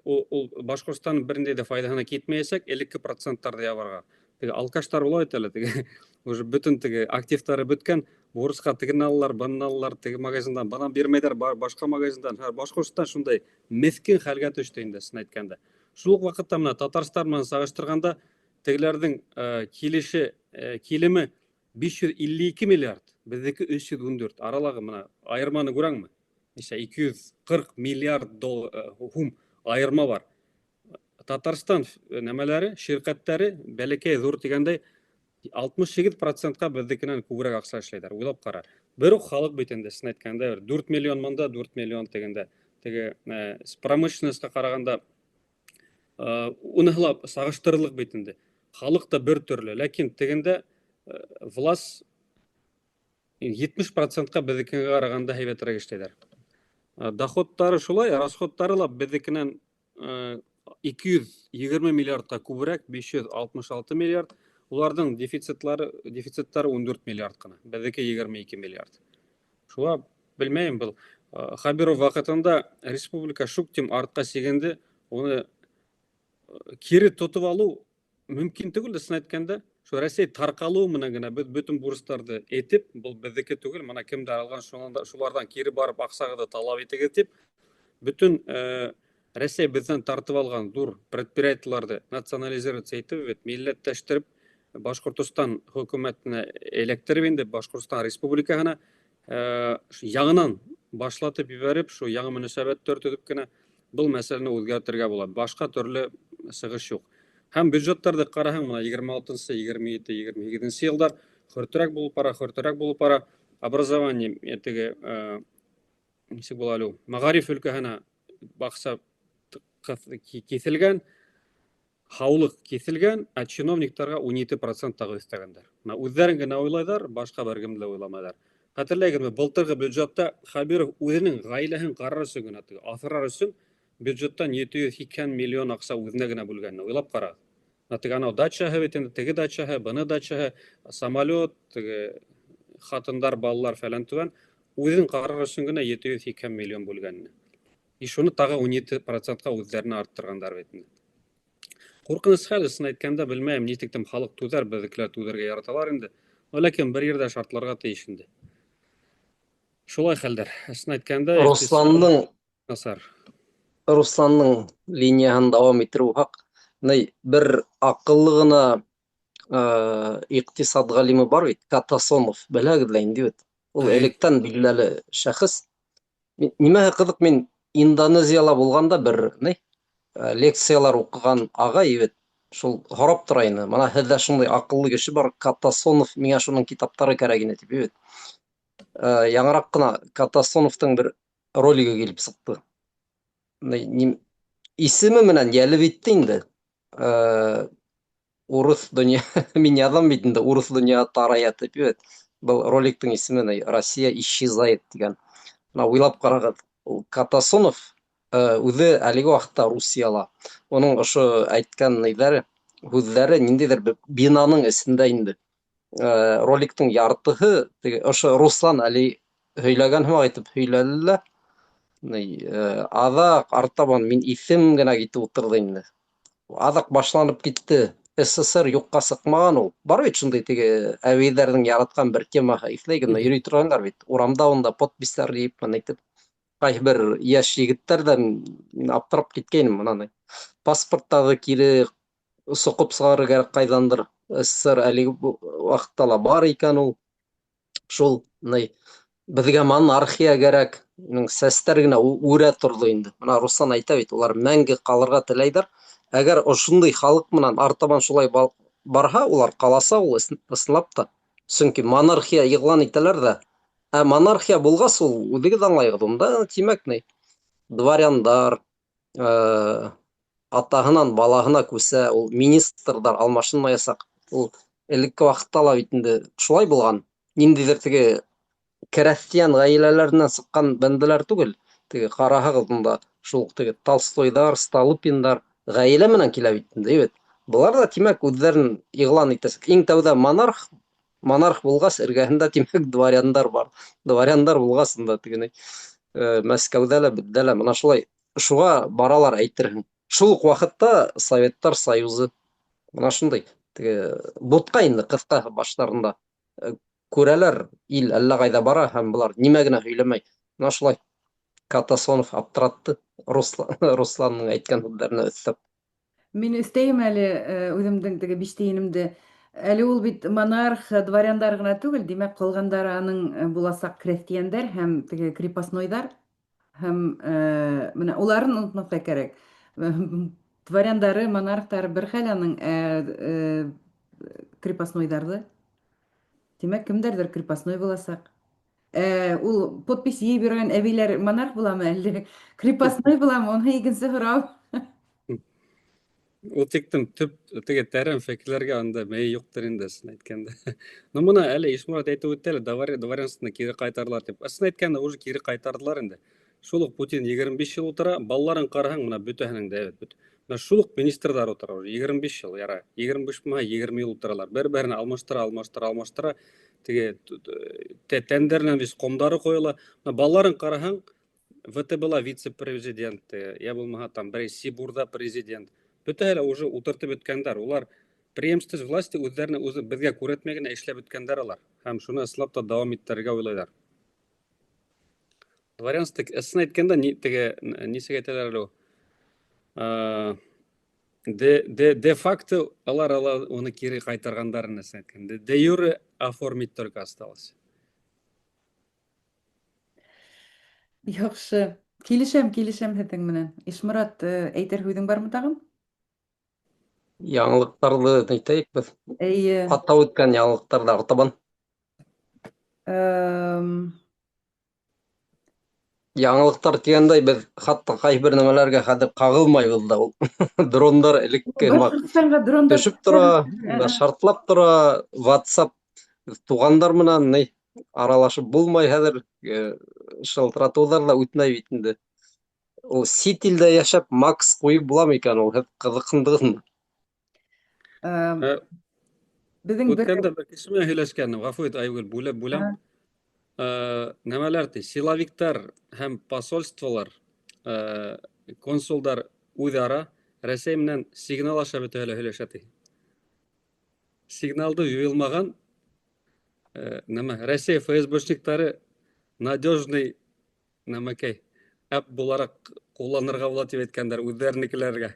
Ул Башҡортостан бер ниндәй ҙә файҙаһына китмәйәсәк, элекке проценттарҙы ябырға. Теге алкаштар була бит әле, теге уже бөтөн теге активтары бөткән, бурысҡа тегене алалар, быны алалар, теге магазиндан бынан бирмәйҙәр, башҡа магазиндан. Хәҙер Башҡортостан шундай меҫкен хәлгә төштө инде, ысын әйткәндә. Шул уҡ ваҡытта мына Татарстан менән сағыштырғанда тегеләрҙең килеше килеме 552 миллиард, беҙҙеке 314. Аралағы мына айырманы күрәңме? Нисә 240 миллиард һум Айырма бар. Татарстан нәмәләре, ширкәттәре бәләкәй ҙур тигәндәй 68 процентҡа беҙҙекенән күберәк аҡса эшләйҙәр. Уйлап ҡара. Бер үк халыҡ бит инде, сын әйткәндә, 4 миллион монда, 4 миллион тегендә. Теге промышленностьҡа ҡарағанда уныһы ла сағыштырырлыҡ бит инде. Халыҡ та бер төрлө, ләкин тегендә власть 70 процентҡа беҙҙекенә ҡарағанда һәйбәтерәк эшләйҙәр. Доходтары шулай, расходтары ла беҙҙекенән 220 миллиардҡа күберәк, 566 миллиард. Уларҙың дефициттары 14 миллиард ҡына, беҙҙеке 22 миллиард. Шуға белмәйем, был Хабиров ваҡытында республика шук тим артҡа сигенде, уны кире тотоп алыу мөмкин түгел, ысын әйткәндә. Шул Рәсәй тарҡалыуы менән генә беҙ бөтөн бурыстарҙы этеп, был беҙҙеке түгел, мына кемдәр алған, шуларҙан кире барып аҡсағыҙҙы талап итегеҙ тип, бөтөн Рәсәй беҙҙән тартып алған ҙур предприятиеларҙы национализироваться итеп, бит, милләтләштереп, Башҡортостан хөкүмәтенә эләктереп инде, Башҡортостан Республикаһына яңынан башлатып ебәреп, шул яңы мөнәсәбәттәр төҙөп кенә был мәсьәләне үҙгәртергә була. Башҡа төрлө сығыш юҡ. Һәм бюджеттарҙы ҡараһаң, мына 26-нсы, 27, 28-нсе йылдар хөртөрәк булып бара, хөртөрәк булып бара. Образование, теге, нисек була әле ул? Мәғариф өлкәһенә баҡса киҫелгән, һаулыҡ киҫелгән, ә чиновниктарға 17% тағы өҫтәгәндәр. Мына үҙҙәрен генә уйлайҙар, башҡа бер кемде лә уйламайҙар. Хәтерләйһегеҙме, былтырғы бюджетта Хәбиров үҙенең ғаиләһен ҡарар өсөн генә, теге аҫырар өсөн бюджеттан 780 миллион аҡса үҙенә генә бүлгән. Уйлап ҡарағыҙ. Мына теге анау дачаһы бит инде, теге дачаһы, быны дачаһы, самолет, теге хатындар, балалар фәлән түгән. Үҙен ҡарар өсөн генә 780 миллион бүлгән. И шуны тағы 17%-ҡа үҙҙәренә арттырғандар бит инде. Ҡурҡыныс хәл, ысын әйткәндә, белмәйем, ни тиклем халыҡ түҙәр, беҙҙекеләр түҙергә яраталар инде. Но ләкин бер ерҙә шартларға тейеш инде. Шулай хәлдәр. Ысын әйткәндә, насар. Русландың линияһын дауам иттереү хаҡ. Ни, бер аҡыллы ғына иҡтисад ғалимы бар бит, Катасонов, беләгеҙ лә инде бит. Ул электән билдәле шәхес. Нимәһе ҡыҙыҡ, мин Индонезияла булғанда бер ни, лекциялар уҡыған ағай бит, шул һорап тора ине. Мына һеҙҙә шундай аҡыллы кеше бар, Катасонов, миңә шуның китаптары кәрәк ине тип бит. Яңыраҡ ҡына Катасоновтың бер ролигы килеп сыҡты. Исеме менән йәлеп итте инде. Урыҫ донъя, мин яҙам бит инде, урыҫ донъя тарая тип бит. Был роликтың исеме ни, Россия исчезает тигән. Мына уйлап ҡарағыҙ, ул Катасонов, үҙе әлеге ваҡытта Русияла. Уның ошо әйткән ниҙәре, һүҙҙәре ниндәйҙер бер бинаның эсендә инде. Роликтың яртыһы теге ошо Руслан әле һөйләгән һымаҡ итеп һөйләне лә. Ни, аҙаҡ артабан мин иҫем генә китеп ултырҙы инде. Аҙаҡ башланып китте. СССР юҡҡа сыҡмаған ул. Бар бит шундай теге әбейҙәрҙең яратҡан бер темаһы, иҫләй генә йөрөй торғандар бит. Урамда унда подписьтар йыйып, мына әйтеп. Ҡайһы бер йәш егеттәр ҙә мин аптырап киткәйнем, мынаны. Паспорттарҙы кире соҡоп сығарыр кәрәк ҡайҙандыр. СССР әлеге ваҡытта ла бар икән ул. Шул, ни, беҙгә монархия кәрәк. Уның сәстәр генә үрә торҙо инде. Мына Руслан әйтә бит, улар мәңге ҡалырға теләйҙәр. Әгәр ошондай халыҡ менән артабан шулай барһа, улар ҡаласа, ул ысынлап та. Сөнки монархия иғлан итәләр ҙә. Ә монархия булғас, ул үҙегеҙ аңлайғыҙ, унда тимәк ни, дворяндар, атаһынан балаһына күсә, ул министрҙар алмашынмаясаҡ. Ул элекке ваҡытта ла бит инде шулай булған. Ниндәйҙер теге крәҫтиән ғаиләләренән сыҡҡан бәндәләр түгел. Теге ҡараһағыҙ, унда шул теге Толстойҙар, Столыпиндар ғаилә менән килә бит инде, бит. Былар ҙа тимәк үҙҙәрен иғлан итәсәк. Иң тәүҙә монарх, монарх булғас, эргәһендә тимәк дворяндар бар. Дворяндар булғас, унда теге ни, Мәскәүҙә лә, беҙҙә лә мына шулай шуға баралар әйтерһең. Шул уҡ ваҡытта Советтар Союзы мына шундай теге бутҡа инде ҡыҫҡа баштарында. Күрәләр, ил әллә ҡайҙа бара һәм былар нимә генә һөйләмәй. Мына шулай Катасонов аптыратты Русланның әйткән һүҙҙәренә өҫтәп. Мин өҫтәйем әле, үҙемдең теге биш тейенемде. Әле ул бит монарх, дворяндар ғына түгел, тимәк, ҡалғандары аның, буласаҡ крәҫтиәндәр һәм теге крепостнойҙар. Һәм, мына уларын онотмаҫҡа кәрәк. Дворяндары, монархтары бер хәл аның, ә крепостнойҙарҙы. Тимәк, кемдәрҙер крепостной буласаҡ. Ә, ул подпись йыйып йөрөгән әбейләр монарх буламы әллә крепостной буламы? Уныһы икенсе һорау. Ул тиктем төп теге тәрән фекерләргә анда мэй юҡтыр инде, ысын әйткәндә. Ну, мына әле Ишморат әйтеп үтте әле, дворянствоны кире ҡайтарҙылар тип. Ысын әйткәндә, уже кире ҡайтарҙылар инде. Шул уҡ Путин 25 йыл ултыра, балаларын ҡараһаң, мына бөтәһенең дә әйбәт бөт. Мына шул уҡ министрҙар ултыра уже 25 йыл, яра, 25 булмаһа 20 йыл ултыралар. Бер-береһен алмаштыра, алмаштыра, алмаштыра. Теге тәндәренән вис ҡомдары ҡойола. Мына балаларын ҡараһаң, ВТБ-ла вице-президент, я булмаһа там берәй Сибурҙа президент. Бөтәһе лә уже ултыртып бөткәндәр. Улар преемственность власти үҙҙәренә үҙе беҙгә күрһәтмәй генә эшләп бөткәндәр алар. Һәм шуны ысынлап та дауам иттерергә уйлайҙар. Дворянство, ысын әйткәндә, ни, теге, нисек әйтәләр әле ул? Де факто алар уны кире ҡайтарғандар, ысын әйткәндә. Де юре оформить только осталось. Яҡшы. Килешәм, килешәм һеҙҙең менән. Ишморат, әйтер һүҙең бармы тағын? Яңылыҡтарҙы әйтәйек беҙ. Эйе. Атап үткән яңылыҡтарҙы артабан. Яңылыҡтар тигәндәй, беҙ хатта ҡайһы бер нәмәләргә хәҙер ҡағылмайбыҙ ҙа ул. Дрондар элекке һымаҡ Башҡортостанға дрондар төшөп тора, шартлап тора, WhatsApp туғандар менән ни аралашып булмай хәҙер, шылтыратыуҙар ҙа үтмәй бит инде. Ул сит илдә йәшәп Макс ҡуйып буламы икән ул? Һеҙ ҡыҙыҡһындығыҙмы? Беҙҙең бер Үткәндә бер кеше менән һөйләшкәнем, ғәфү ит, Айгөл, бүләп бүләм. Нәмәләр ти, силовиктар һәм посольстволар, консулдар үҙ ара Рәсәй менән сигнал аша бөтәһе лә һөйләшә ти. Сигналды юйылмаған, нәмә, Рәсәй ФСБшниктары надежный нәмәкәй әп булараҡ ҡулланырға була тип әйткәндәр үҙҙәренекеләргә.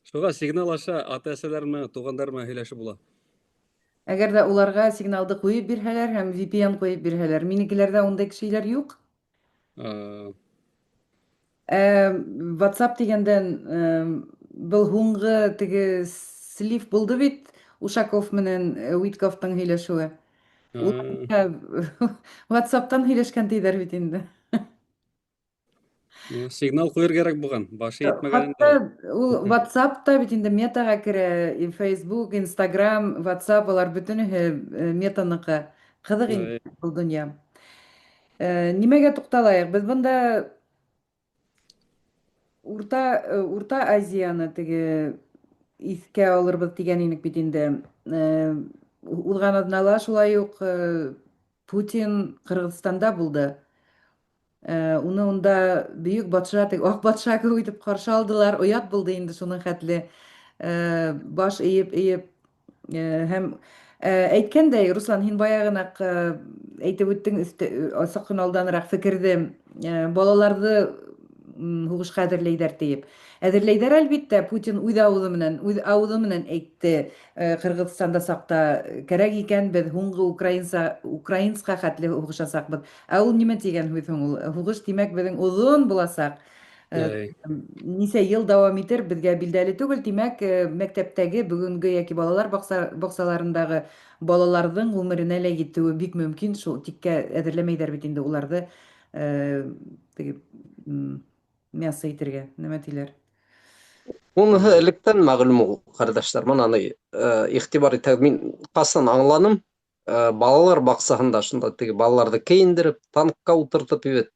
Шуға сигнал аша ата-әсәләр менән, туғандар менән һөйләшеп була. Әгәр ҙә уларға сигналды ҡуйып бирһәләр һәм VPN ҡуйып бирһәләр, минекеләрҙә ундай кешеләр юҡ. WhatsApp тигәндән, был һуңғы теге слив булды бит, Ушаков менән Уитковтың һөйләшеүе. Ул WhatsApp'тан һөйләшкән тиҙәр бит инде. Сигнал ҡуйыр кәрәк булған, башы етмәгән. Хатта ул WhatsApp та бит инде Метаға керә, Facebook, Instagram, WhatsApp, улар бөтөнөһө Метаныҡы. Ҡыҙыҡ инде был донъя. Нимәгә туҡталайыҡ? Беҙ бында Урта Азияны теге иҫкә алырбыҙ тигән инек бит инде. Уҙған аҙнала шулай уҡ Путин Ҡырғыҙстанда булды. Уны унда бөйөк батша, теге аҡ батша кеүек итеп ҡаршы алдылар. Оят булды инде шуның хәтле. Баш эйеп, эйеп. Һәм әйткәндәй, Руслан, һин баяғынаҡ әйтеп үттең, саҡ ҡына алданыраҡ фекерҙе, балаларҙы һуғышҡа әҙерләйҙәр тиеп. Әҙерләйҙәр әлбиттә, Путин үҙ ауыҙы менән әйтте, Ҡырғыҙстанда саҡта кәрәк икән, беҙ һуңғы украинсҡа хәтле һуғышасаҡбыҙ. Ә ул нимә тигән һүҙ һуң ул? Һуғыш, тимәк, беҙҙең оҙон буласаҡ. Нисә йыл дауам итер, беҙгә билдәле түгел. Тимәк, мәктәптәге бөгөнгө йәки балалар баҡсаларындағы балаларҙың ғүмеренә лә етеүе бик мөмкин. Шул тиккә әҙерләмәйҙәр бит инде уларҙы, теге, мясо итергә, нимә тиләр? Уныһы электән мәғлүм ул, ҡәрҙәштәр. Мына ни, иғтибар итә, мин ҡасан аңланым, балалар баҡсаһында шунда теге балаларҙы кейендереп, танкка ултыртып ебет,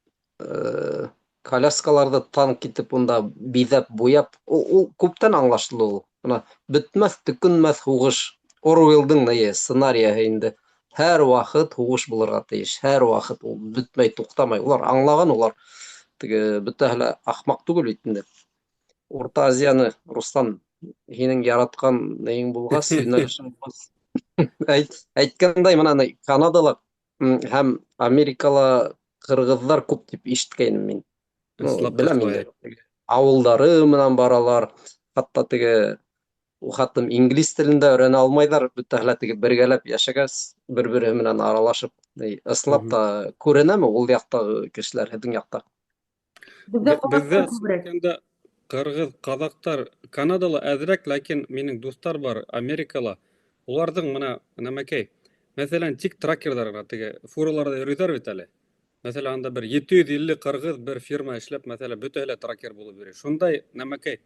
коляскаларҙы танк итеп унда биҙәп, буяп, ул күптән аңлашылды ул. Бына бөтмәҫ, төкөнмәҫ һуғыш. Оруэллдың ни сценарияһы инде. Һәр ваҡыт һуғыш булырға тейеш, һәр ваҡыт ул бөтмәй, туҡтамай. Улар аңлаған, улар теге бөтәһе лә ахмаҡ түгел бит инде. Урта Азияны, Руслан, һинең яратҡан нейең булғас, йүнәлешең булғас. Әйткәндәй, мына ни, Канадала, һәм Америкала ҡырғыҙҙар күп тип ишеткәйнем мин. Ысынлап та Беләм шулай. инде. Ауылдары менән баралар, хатта теге хатым инглиз телен дә өйрәнә алмайҙар, бөтәһе лә теге бергәләп йәшәгәс, бер-береһе менән аралашып, ысынлап та күренәме ул яҡтағы кешеләр һеҙҙең яҡта? Беҙҙә Беҙҙә ҡаҙаҡтар күберәк. әйткәндә ҡырғыҙ, ҡаҙаҡтар Канадала әҙерәк, ләкин минең дуҫтар бар Америкала. Уларҙың мына нәмәкәй, мәҫәлән, тик тракерҙар ғына теге фураларҙа йөрөйҙәр бит әле. Мәҫәлән, анда бер 750 ҡырғыҙ бер фирма эшләп, мәҫәлән, бөтәһе лә тракер булып йөрөй. Шундай нәмәкәй,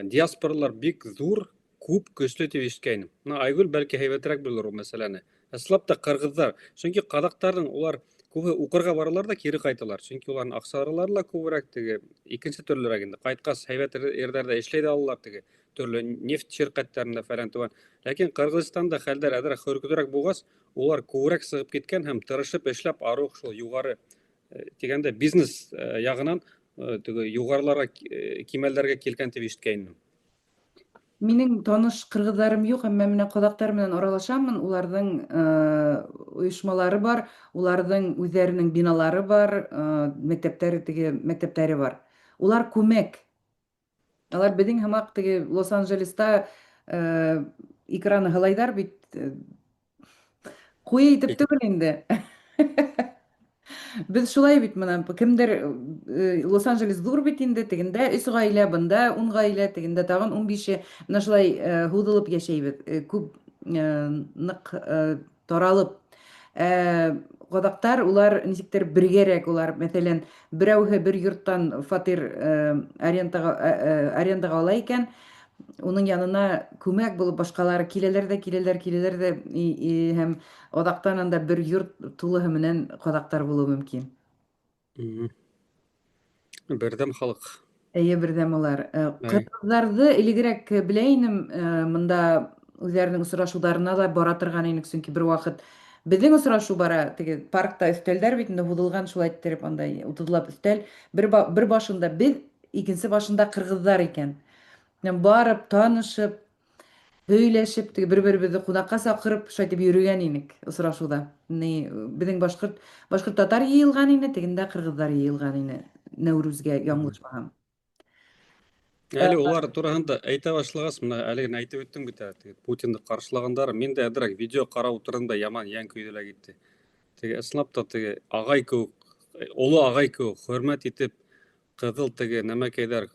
диаспоралар бик ҙур, күп, көслө тип ишеткәйнем. Мына Айгөл бәлки һәйбәтерәк белер ул мәсьәләне. Ысынлап та ҡырғыҙҙар, сөнки ҡаҙаҡтарҙың улар күбе уҡырға баралар ҙа кире ҡайталар. Сөнки уларҙың аҡсалары ла күберәк теге икенсе төрлөрәк инде. Ҡайтҡас һәйбәт ерҙәрҙә эшләй ҙә алалар теге төрлө нефть ширҡәттәрендә фәлән түгән. Ләкин Ҡырғыҙстанда хәлдәр әҙерәк хөркөтөрәк булғас, улар күберәк сығып киткән һәм тырышып эшләп арыу шул юғары тигәндә бизнес яғынан теге юғарыларға кимәлдәргә килгән тип ишеткәйнем. Минең таныш ҡырғыҙҙарым юҡ, әммә менә ҡаҙаҡтар менән аралашамын. Уларҙың ойошмалары бар, уларҙың үҙҙәренең биналары бар, мәктәптәре теге мәктәптәре бар. Улар күмәк. Алар беҙҙең һымаҡ теге Лос-Анджелеста икраны һылайҙар бит. Ҡуйы итеп түгел инде. Беҙ шулай бит мына кемдер Лос-Анджелес ҙур бит инде, тегендә өс ғаилә, бында 10 ғаилә, тегендә тағын 15-е. Мына шулай һуҙылып йәшәйбеҙ. Күп ныҡ таралып. Ҡаҙаҡтар улар нисектер бергәрәк улар, мәҫәлән, берәүһе бер йорттан фатир арендаға ала икән, уның янына күмәк булып башҡалары киләләр ҙә киләләр, киләләр ҙә һәм аҙаҡтан анда бер йорт тулыһы менән ҡаҙаҡтар булыуы мөмкин. Берҙәм халыҡ. Эйе, берҙәм улар. Ҡырғыҙҙарҙы элегерәк белә инем, мында үҙҙәренең осрашыуҙарына ла бара торған инек, сөнки бер ваҡыт беҙҙең осрашыу бара, теге паркта өҫтәлдәр бит инде һуҙылған шулай иттереп, андай утыҙлап өҫтәл. Бер башында беҙ, икенсе башында ҡырғыҙҙар икән. Барып, танышып, һөйләшеп, теге бер-беребеҙҙе ҡунаҡҡа саҡырып, шулай итеп йөрөгән инек осрашыуҙа. Ни, беҙҙең башҡорт татар йыйылған ине, тегендә ҡырғыҙҙар йыйылған ине Нәүрүзгә, яңылышмаһам. Әле улар тураһында әйтә башлағас, мына әле генә әйтеп үттең бит әле, теге Путинды ҡаршылағандар, мин дә әҙерәк видео ҡарап ултырҙым да яман йән көйҙө лә китте. Теге ысынлап та теге ағай кеүек, оло ағай кеүек хөрмәт итеп, ҡыҙыл теге нәмәкәйҙәр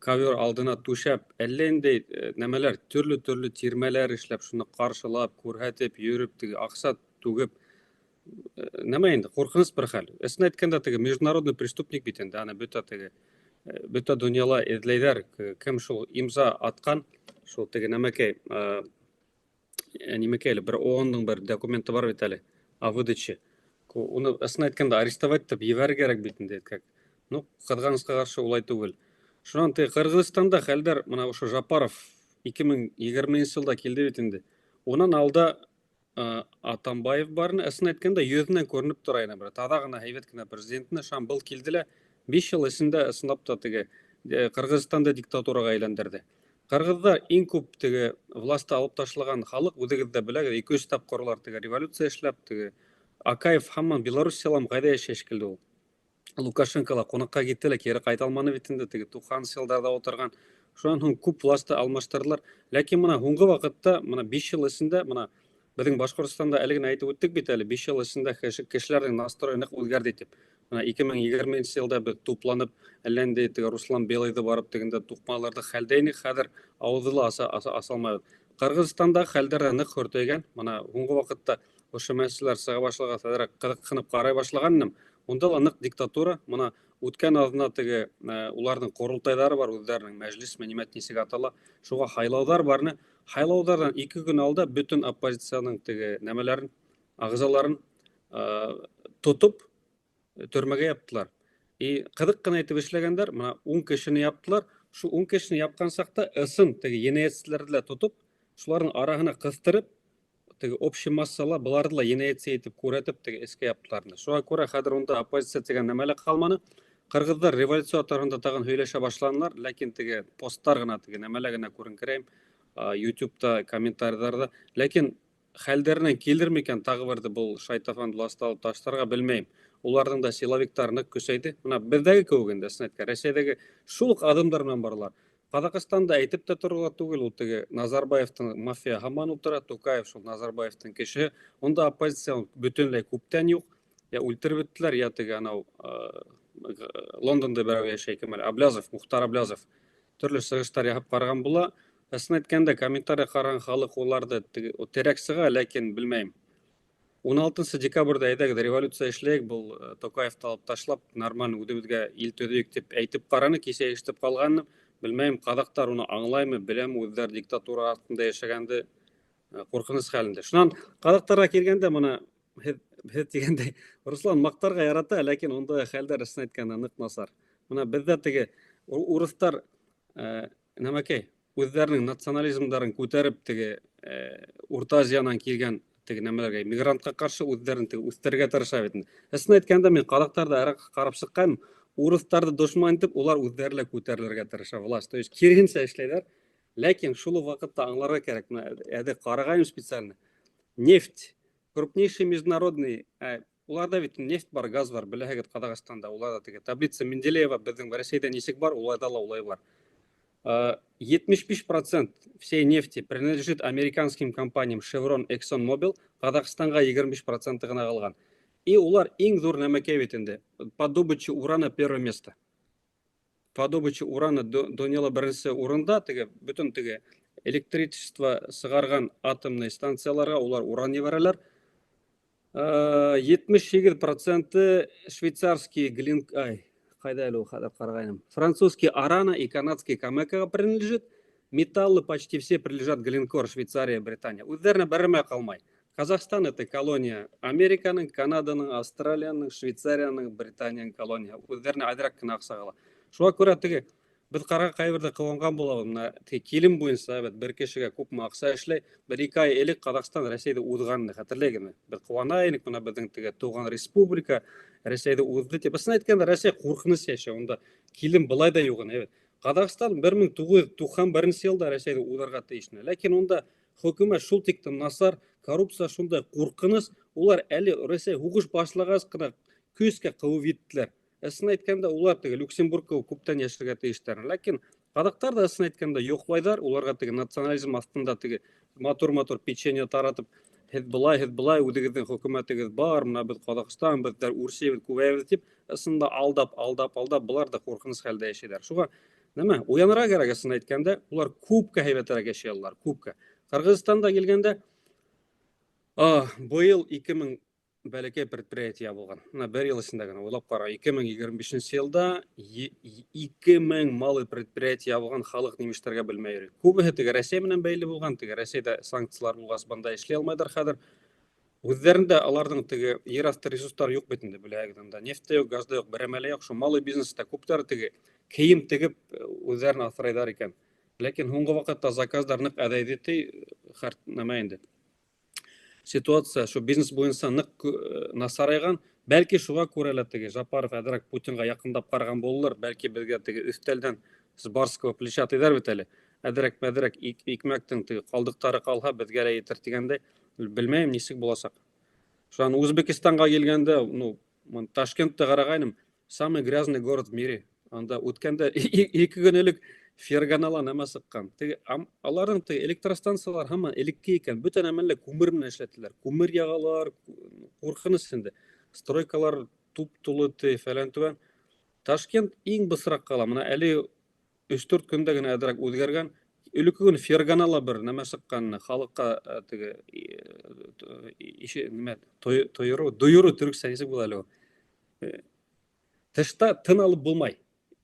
ковер алдына түшәп, әллә ниндәй нәмәләр, төрлө-төрлө тирмәләр эшләп, шуны ҡаршылап, күрһәтеп, йөрөп, теге аҡса түгеп, нәмә инде, ҡурҡыныс бер хәл. Ысын әйткәндә, теге международный преступник бит инде, аны бөтә теге, бөтә донъяла эҙләйҙәр, кем шул имза атҡан, шул теге нәмәкәй, нимәкәй әле, бер ООН-дың бер документы бар бит әле, о выдаче. Уны ысын әйткәндә арестовать итеп ебәрергә кәрәк бит инде, как. Ну, ҡыҙғанысҡа ҡаршы улай түгел. Шунан теге Ҡырғыҙстанда хәлдәр, мына ошо Жапаров 2020 йылда килде бит инде. Унан алда Атамбаев барын, ысын әйткәндә, йөҙөнән күренеп тора ине бер. Таҙа ғына, һәйбәт кенә президентны шам был килде лә, 5 йыл эсендә ысынлап та теге Ҡырғыҙстанды диктатураға әйләндерҙе. Ҡырғыҙҙар иң күп теге власты алып ташлаған халыҡ, үҙегеҙ ҙә беләгеҙ, 2-3 тапҡыр улар теге революция эшләп, теге Акаев һаман Белоруссиялам ҡайҙа йәшәй шикелле ул. Лукашенко ла ҡунаҡҡа китте лә кире ҡайта алманы бит инде, теге туҡһанынсы йылдарҙа ултырған. Шунан һуң күп власты алмаштырҙылар. Ләкин мына һуңғы ваҡытта, мына 5 йыл эсендә, мына беҙҙең Башҡортостанда әле генә әйтеп үттек бит әле, 5 йыл эсендә кешеләрҙең настройы ныҡ үҙгәрҙе тип. Мына 2020 йылда беҙ тупланып, әллә ниндәй теге Руслан Белыйҙы барып тегендә туҡмаларҙы хәлдә инек, хәҙер ауыҙҙы ла аса алмайбыҙ. Ҡырғыҙстанда хәлдәр ҙә ныҡ хөртәйгән. Мына һуңғы ваҡытта ошо мәсьәләләр сыға башлағас, әҙерәк ҡыҙыҡһынып ҡарай башлаған инем. Унда ла ныҡ диктатура. Мына үткән аҙна теге, уларҙың ҡоролтайҙары бар, үҙҙәренең мәжлисме, нимә нисек атала, шуға һайлауҙар барны. Һайлауҙарҙан 2 көн алда бөтөн оппозицияның теге нәмәләрен, ағзаларын, тотоп төрмәгә яптылар. И ҡыҙыҡ ҡына итеп эшләгәндәр, мына 10 кешене яптылар. Шул 10 кешене япҡан саҡта ысын теге енәйәтселәрҙе лә тотоп, шуларҙың араһына ҡыҫтырып, теге общий массала быларҙы ла енәйәтсе итеп күрһәтеп, теге эскә яптылар. Шуға күрә хәҙер унда оппозиция тигән нәмә лә ҡалманы. Ҡырғыҙҙар революция тураһында тағын һөйләшә башланылар, ләкин теге посттар ғына, теге нәмәлә генә күренкерәйем, YouTube'та комментарийҙарҙа. Ләкин хәлдәренән килер микән тағы берҙе был шайтафан власты алып ташларға белмәйем. Уларҙың да силовиктары ныҡ көсәйҙе. Мына беҙҙәге кеүек инде, ысын әйткән, Рәсәйҙәге шул уҡ аҙымдар менән баралар. Ҡаҙағстанда әйтеп тә торорға түгел, ул теге Назарбаевтың мафия һаман ултыра, Тукаев шул Назарбаевтың кешеһе. Унда оппозиция бөтөнләй күптән юҡ. Я үлтереп бөттөләр, я теге анау, Лондонда берәү йәшәй, кем әле? Аблязов, Мухтар Аблязов. Төрлө сығыштар яһап ҡараған була. Ысын әйткәндә, комментарий ҡараған халыҡ уларҙы терәк сыға, ләкин белмәйем. 16 декабрҙә әйҙәгеҙ революция эшләйек, был Токаевты алып ташлап, нормально үҙебеҙгә ил төҙөйөк тип әйтеп ҡараны, кисә ишетеп ҡалғаным. Белмәйем, ҡаҙаҡтар уны аңлаймы, беләме, үҙҙәре диктатура аҫтында йәшәгәнде, ҡурҡыныс хәл инде. Шунан ҡаҙаҡтарға килгәндә, мына һеҙ тигәндәй, Руслан маҡтарға ярата, ләкин ундай хәлдәр ысын әйткәндә ныҡ насар. Мына беҙҙә теге урыҫтар нәмәкәй үҙҙәренең национализмдарын күтәреп теге Урта Азиянан килгән теге нәмәләргә, мигрантҡа ҡаршы үҙҙәрен теге үҫтерергә тырыша бит инде. Ысын әйткәндә, мин ҡаҙаҡтарҙы араҡ ҡарап сыҡҡайным, урыҫтарҙы дошман итеп, улар үҙҙәре лә күтәрелергә тырыша власть. То есть киреһенсә эшләйҙәр. Ләкин шул уҡ ваҡытта аңларға кәрәк, мына әҙе ҡарағайным специально. Нефть, крупнейший международный, уларҙа бит нефть бар, газ бар, беләһегеҙ, Ҡаҙағстанда, уларҙа теге таблица Менделеева беҙҙең Рәсәйҙә нисек бар, уларҙа ла улай бар. 75% всей нефти принадлежит американским компаниям Chevron, ExxonMobil, Ҡаҙағстанға 25% ғына ҡалған. И улар иң ҙур нәмәкәй бит инде. По добыче урана первое место. По добыче урана донъяла беренсе урында, теге бөтөн теге электричество сығарған атомный станцияларға улар уран ебәрәләр. 78 проценты швейцарский Глин, ай, ҡайҙа әле ул, хәҙер ҡарағайным. Французский Арана и канадский Камекаға принадлежит. Металлы почти все принадлежат Глинкор, Швейцария, Британия. Үҙҙәренә берәмә ҡалмай. Казахстан это колония Американың, Канаданың, Австралияның, Швейцарияның, Британияның колония. Үҙҙәренә әҙерәк кенә аҡса ҡала. Шуға күрә теге беҙ ҡара ҡайберҙә ҡыуанған булабыҙ. Мына теге килем буйынса бит бер кешегә күпме аҡса эшләй. Бер-ике ай элек Ҡаҙағстан Рәсәйҙе уҙғанын хәтерләйһегеҙме? Беҙ ҡыуана инек, мына беҙҙең теге тыуған республика Рәсәйҙе уҙҙы тип. Ысын әйткәндә, Рәсәй ҡурҡыныс йәшәй. Унда килем былай ҙа юҡ ине. Ҡаҙағстан 1991 йылда Рәсәйҙе уҙырға тейеш ине. Ләкин унда хөкүмәт шул тиклем насар, коррупция шундай ҡурҡыныс, улар әле Рәсәй һуғыш башлағас ҡына көскә ҡыуып еттеләр. Ысын әйткәндә, улар теге Люксембургка күптән йәшәргә тейештәр. Ләкин ҡаҙаҡтар ҙа ысын әйткәндә йоҡлайҙар, уларға теге национализм аҫтында теге матур-матур печенье таратып, һеҙ былай, һеҙ былай, үҙегеҙҙең хөкүмәтегеҙ бар, мына беҙ Ҡаҙағстан, беҙҙәр үрсейбеҙ, күбәйәбеҙ тип, ысында алдап, алдап, алдап, былар ҙа ҡурҡыныс хәлдә йәшәйҙәр. Шуға нәмә, уянырға кәрәк, ысын әйткәндә, улар күпкә һәйбәтерәк йәшәй алалар, күпкә. Ҡырғыҙстанда килгәндә, быйыл 2000 бәләкәй предприятие ябылған. Мына бер йыл эсендә генә уйлап ҡара, 2025 йылда 2000 малый предприятие ябылған, халыҡ нимә эшләргә белмәй йөрөй. Күбеһе теге Рәсәй менән бәйле булған, теге Рәсәйҙә санкциялар булғас, бында эшләй алмайҙар хәҙер. Үҙҙәрендә аларҙың теге ер аҫты ресурстары юҡ бит инде, беләһегеҙ, анда нефть тә юҡ, газ да юҡ, берәмә лә юҡ. Шул малый бизнеста күптәр теге кейем тегеп үҙҙәрен аҫрайҙар икән. Ләкин һуңғы ваҡытта заказдар ныҡ әҙәйҙе ти, нәмә инде. Ситуация шул бизнес буйынса ныҡ насарайған. Бәлки шуға күрә лә теге Жапаров әҙерәк Путинға яҡындап ҡараған булыр, бәлки беҙгә теге өҫтәлдән с барского плеча тиҙәр бит әле. Әҙерәк мәҙерәк икмәктең теге ҡалдыҡтары ҡалһа, беҙгә лә етер тигәндәй, белмәйем нисек буласаҡ. Шунан Үзбәкстанға килгәндә, ну, Ташкентты ҡарағайным, самый грязный город в мире. Анда үткәндә 2 көн элек Ферганала нәмә сыҡҡан. Теге аларҙың теге электростанциялар һаман элекке икән, бөтә нәмәне лә күмер менән эшләтәләр. Күмер яғалар, ҡурҡыныс инде. Стройкалар туп-тулы ти, фәлән түгән. Ташкент иң бысраҡ ҡала. Мына әле 3-4 көндә генә әҙерәк үҙгәргән. Элекке көн Ферганала бер нәмә сыҡҡан, халыҡҡа теге нәмә тойору, дойору төрөксә нисек була әле ул? Тышта тын алып булмай.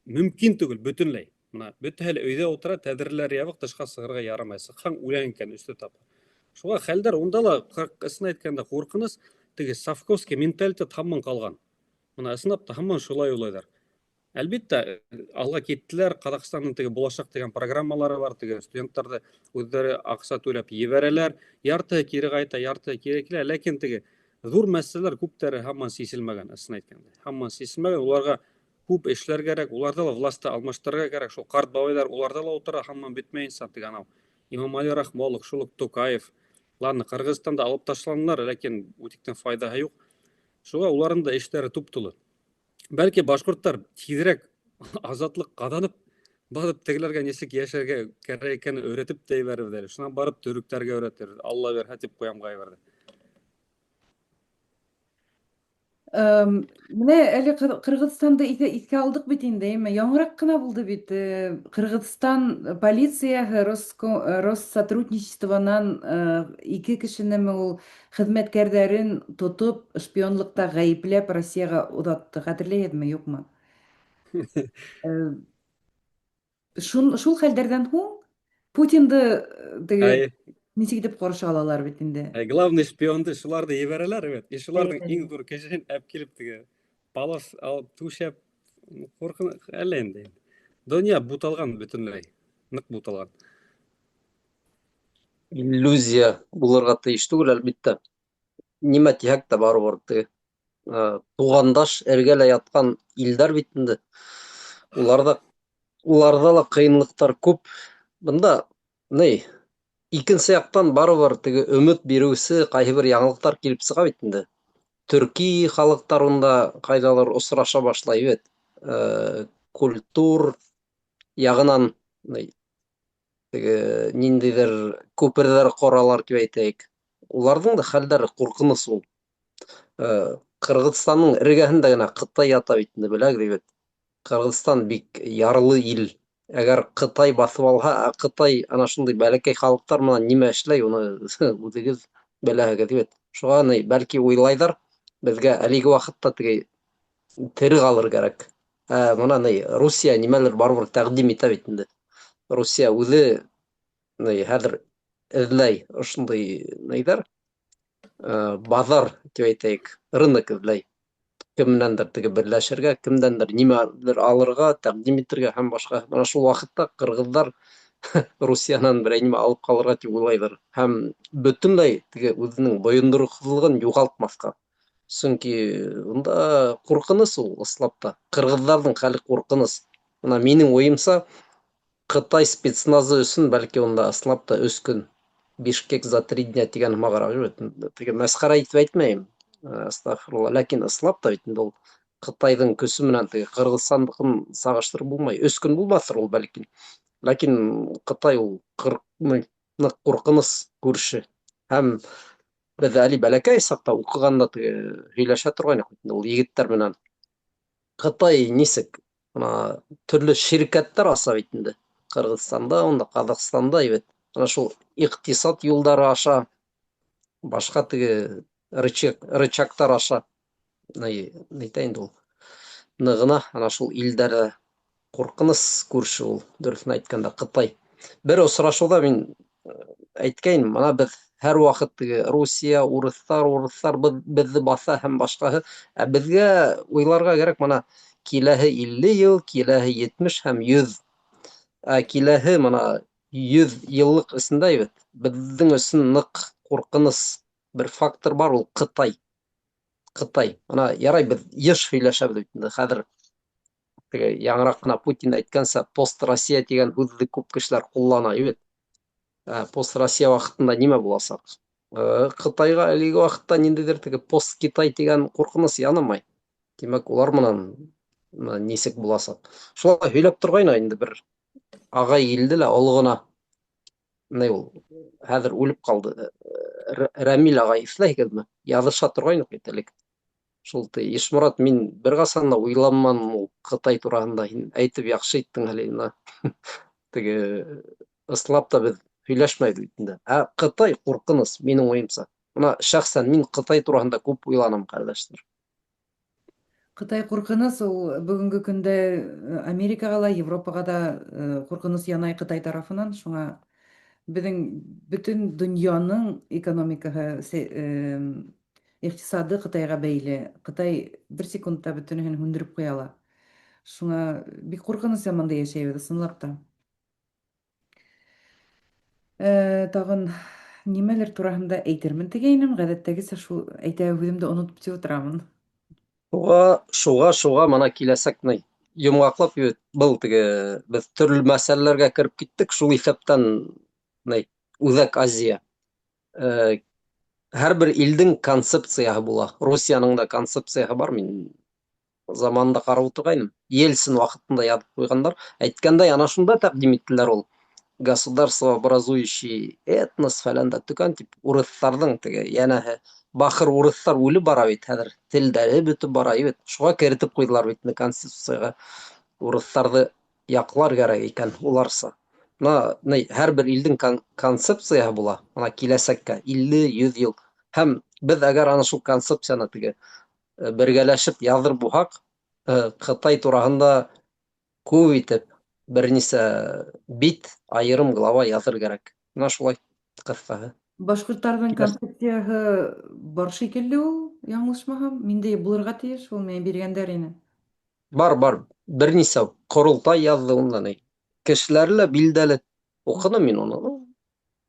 Мөмкин түгел бөтөнләй. Мына бөтәһе лә өйҙә ултыра, тәҙрәләр ябыҡ, тышҡа сығырға ярамай. Сыҡһаң үләң икән өстө тапҡыр. Шуға хәлдәр унда ла ысын әйткәндә ҡурҡыныс, теге совковский менталитет һаман ҡалған. Мына ысынлап та һаман шулай уйлайҙар. Әлбиттә, алға киттеләр, Ҡаҙағстандың теге буласаҡ тигән программалары бар, теге студенттарҙы үҙҙәре аҡса түләп ебәрәләр, яртыһы кире ҡайта, яртыһы кире килә, ләкин теге ҙур мәсьәләләр күптәре һаман сиселмәгән, ысын әйткәндә. Һаман сиселмәгән, уларға күп эшләр кәрәк, уларҙы ла власты алмаштырырға кәрәк. Шул ҡарт бабайҙар уларҙа ла ултыра, һаман бөтмәйенсә теге анау Имамали Рахмонов, шул уҡ Токаев. Ладно, Ҡырғыҙстанда алып ташланылар, ләкин үтектең файҙаһы юҡ. Шуға уларҙың да эштәре туп-тулы. Бәлки башҡорттар тиҙерәк азатлыҡ ҡаҙанып, барып тегеләргә нисек йәшәргә кәрәк икәнен өйрәтеп тә ебәрерҙәр әле. Шунан барып төрөктәргә өйрәтер. Алла бирһә тип ҡуям ҡайберҙе. Менә әле Кыргызстанды иҫкә алдыҡ бит инде, әйме? Яңыраҡ ҡына булды бит. Кыргызстан полицияһы Россотрудничествонан ике кешенеме ул хеҙмәткәрҙәрен тотоп, шпионлыҡта ғәйепләп Россиягә оҙатты. Хәтерләйһегеҙме, юҡмы? Шул, шул хәлдәрҙән һуң Путинды теге Әй. нисек итеп ҡаршы алалар бит инде. Әй, главный шпионды шуларҙы ебәрәләр бит. И шуларҙың иң ҙур кешеһен әп килеп теге палас алып түшәп ҡурҡын әллә инде. Донъя буталған бөтөнләй. Ныҡ буталған. Иллюзия булырға тейеш түгел, әлбиттә. Нимә тиһәк тә барыбер теге туғандаш эргәлә ятҡан илдәр бит инде. Уларҙа уларҙа ла ҡыйынлыҡтар күп. Бында ни икенсе яҡтан барыбер теге өмөт биреүсе ҡайһы бер яңылыҡтар килеп сыға бит инде. Төрки халыҡтар унда ҡайҙалыр осраша башлай бит. Культур яғынан ни теге ниндәйҙер күперҙәр ҡоралар тип әйтәйек. Уларҙың да хәлдәре ҡурҡыныс ул. Ҡырғыҙстандың эргәһендә генә Ҡытай ята бит инде, беләгеҙ бит. Ҡырғыҙстан бик ярлы ил. Әгәр Ҡытай баҫып алһа, ә Ҡытай ана шундай бәләкәй халыҡтар менән нимә эшләй, уны үҙегеҙ беләһегеҙ бит. Шуға ни, бәлки уйлайҙар, беҙгә әлеге ваҡытта теге тере ҡалыр кәрәк. Ә бына ни, Русия нимәлер барыбер тәҡдим итә бит инде. Русия үҙе ни хәҙер эҙләй ошондай ниҙәр, баҙар тип әйтәйек, рынок эҙләй. Кем менәндер теге берләшергә, кемдәндер нимәлер алырға, тәҡдим итергә һәм башҡа. Бына шул ваҡытта ҡырғыҙҙар Русиянан берәй нимә алып ҡалырға тип уйлайҙыр. Һәм бөтөнләй теге үҙенең бойондороҡлоғон юғалтмаҫҡа. Сөнки унда ҡурҡыныс ул ысынлап та. Ҡырғыҙҙарҙың хәле ҡурҡыныс. Бына минең уйымса, Ҡытай спецназы өсөн бәлки унда ысынлап та өс көн Бишкек за три дня тигән һымағыраҡ бит. Теге мәсхәрә итеп әйтмәйем. Астағфирулла. Ләкин ысынлап та бит инде ул Ҡытайҙың көсө менән теге Ҡырғыҙстандыҡын сағыштырып булмай. Өс көн булмаҫтыр ул бәлки. Ләкин Ҡытай ул ныҡ ҡурҡыныс күрше. Һәм беҙ әле бәләкәй саҡта уҡығанда теге һөйләшә торғайныҡ бит инде ул егеттәр менән. Ҡытай нисек бына төрлө ширкәттәр аса бит инде. Ҡырғыҙстанда, унда Ҡаҙағстанда бит. Ана шул иҡтисад юлдары аша, башҡа теге рычаг, рычагтар аша нитә инде ул. Нығына ана шул илдәрҙә ҡурҡыныс күрше ул, дөрөҫөн әйткәндә, Ҡытай. Бер осрашыуҙа мин әйткәйнем, бына беҙ һәр ваҡыт теге Русия, урыҫтар, урыҫтар беҙҙе баҫа һәм башҡаһы. Ә беҙгә уйларға кәрәк, бына киләһе 50 йыл, киләһе 70 һәм 100. Ә киләһе бына 100 йыллыҡ эсендә бит беҙҙең өсөн ныҡ ҡурҡыныс бер фактор бар, ул Ҡытай. Ҡытай. Бына ярай беҙ йыш һөйләшәбеҙ бит инде хәҙер теге яңыраҡ ҡына Путин әйткәнсә, пост Россия тигән һүҙҙе күп кешеләр ҡуллана бит. Пост Россия ваҡытында нимә буласаҡ? Ҡытайға әлеге ваҡытта ниндәйҙер теге пост Китай тигән ҡурҡыныс янамай. Тимәк, улар менән нисек буласаҡ? Шулай һөйләп торғайны инде бер ағай килде лә, оло ғына. Ни ул хәҙер үлеп ҡалды. Рәмил ағай иҫләйһегеҙме? Яҙыша торғайныҡ бит элек. Шул ти, Ишморат, мин бер ҡасан да уйланманым ул Ҡытай тураһында. Һин әйтеп яҡшы иттең әле бына. Теге ысынлап та беҙ һөйләшмәйбеҙ бит инде. Ә Ҡытай ҡурҡыныс, минең уйымса. Бына шәхсән мин Ҡытай тураһында күп уйланам, ҡәрҙәштәр. Ҡытай ҡурҡыныс ул бөгөнгө көндә Америкаға ла, Европаға да ҡурҡыныс янай Ҡытай тарафынан. Шуңа беҙҙең бөтөн донъяның экономикаһы, иҡтисады Ҡытайға бәйле. Ҡытай бер секундта бөтөнөһөн һүндереп ҡуя ала. Шуңа бик ҡурҡыныс заманда йәшәйбеҙ, ысынлап та. Тағын нимәлер тураһында әйтермен тигәйнем, ғәҙәттәгесә шул әйтә һүҙемде онотоп тип ултырамын. Шуға, шуға, шуға мына киләсәк ни йомғаҡлап был теге беҙ төрлө мәсьәләләргә кереп киттек, шул иҫәптән ни Үҙәк Азия. Һәр бер илдең концепцияһы була. Русияның да концепцияһы бар, мин заманында ҡарап ултырғайным. Ельцин ваҡытында яҙып ҡуйғандар. Әйткәндәй, ана шунда тәҡдим иттеләр ул государство образующий этнос фәлән дә төкән тип урыҫтарҙың теге йәнәһе Бахыр урыҫтар үлеп бара бит хәҙер. Телдәре бөтөп бара бит. Шуға керетеп ҡуйҙылар бит инде конституцияға. Урыҫтарҙы яҡлар кәрәк икән уларса. Мына ни, һәр бер илдең концепцияһы була. Мына киләсәккә 50-100 йыл. Һәм беҙ әгәр ана шул концепцияны теге бергәләшеп яҙыр булһаҡ, Ҡытай тураһында күп итеп бер нисә бит айырым глава яҙыр кәрәк. Мына шулай ҡыҫҡаһы. Башҡорттарҙың концепцияһы бар шикелле ул, яңылышмаһам, миндә булырға тейеш ул, миңә биргәндәр ине. Бар, бар. Бер нисә ҡоролтай яҙҙы унда ни. Кешеләре лә билдәле. Уҡыным мин уны. Ну,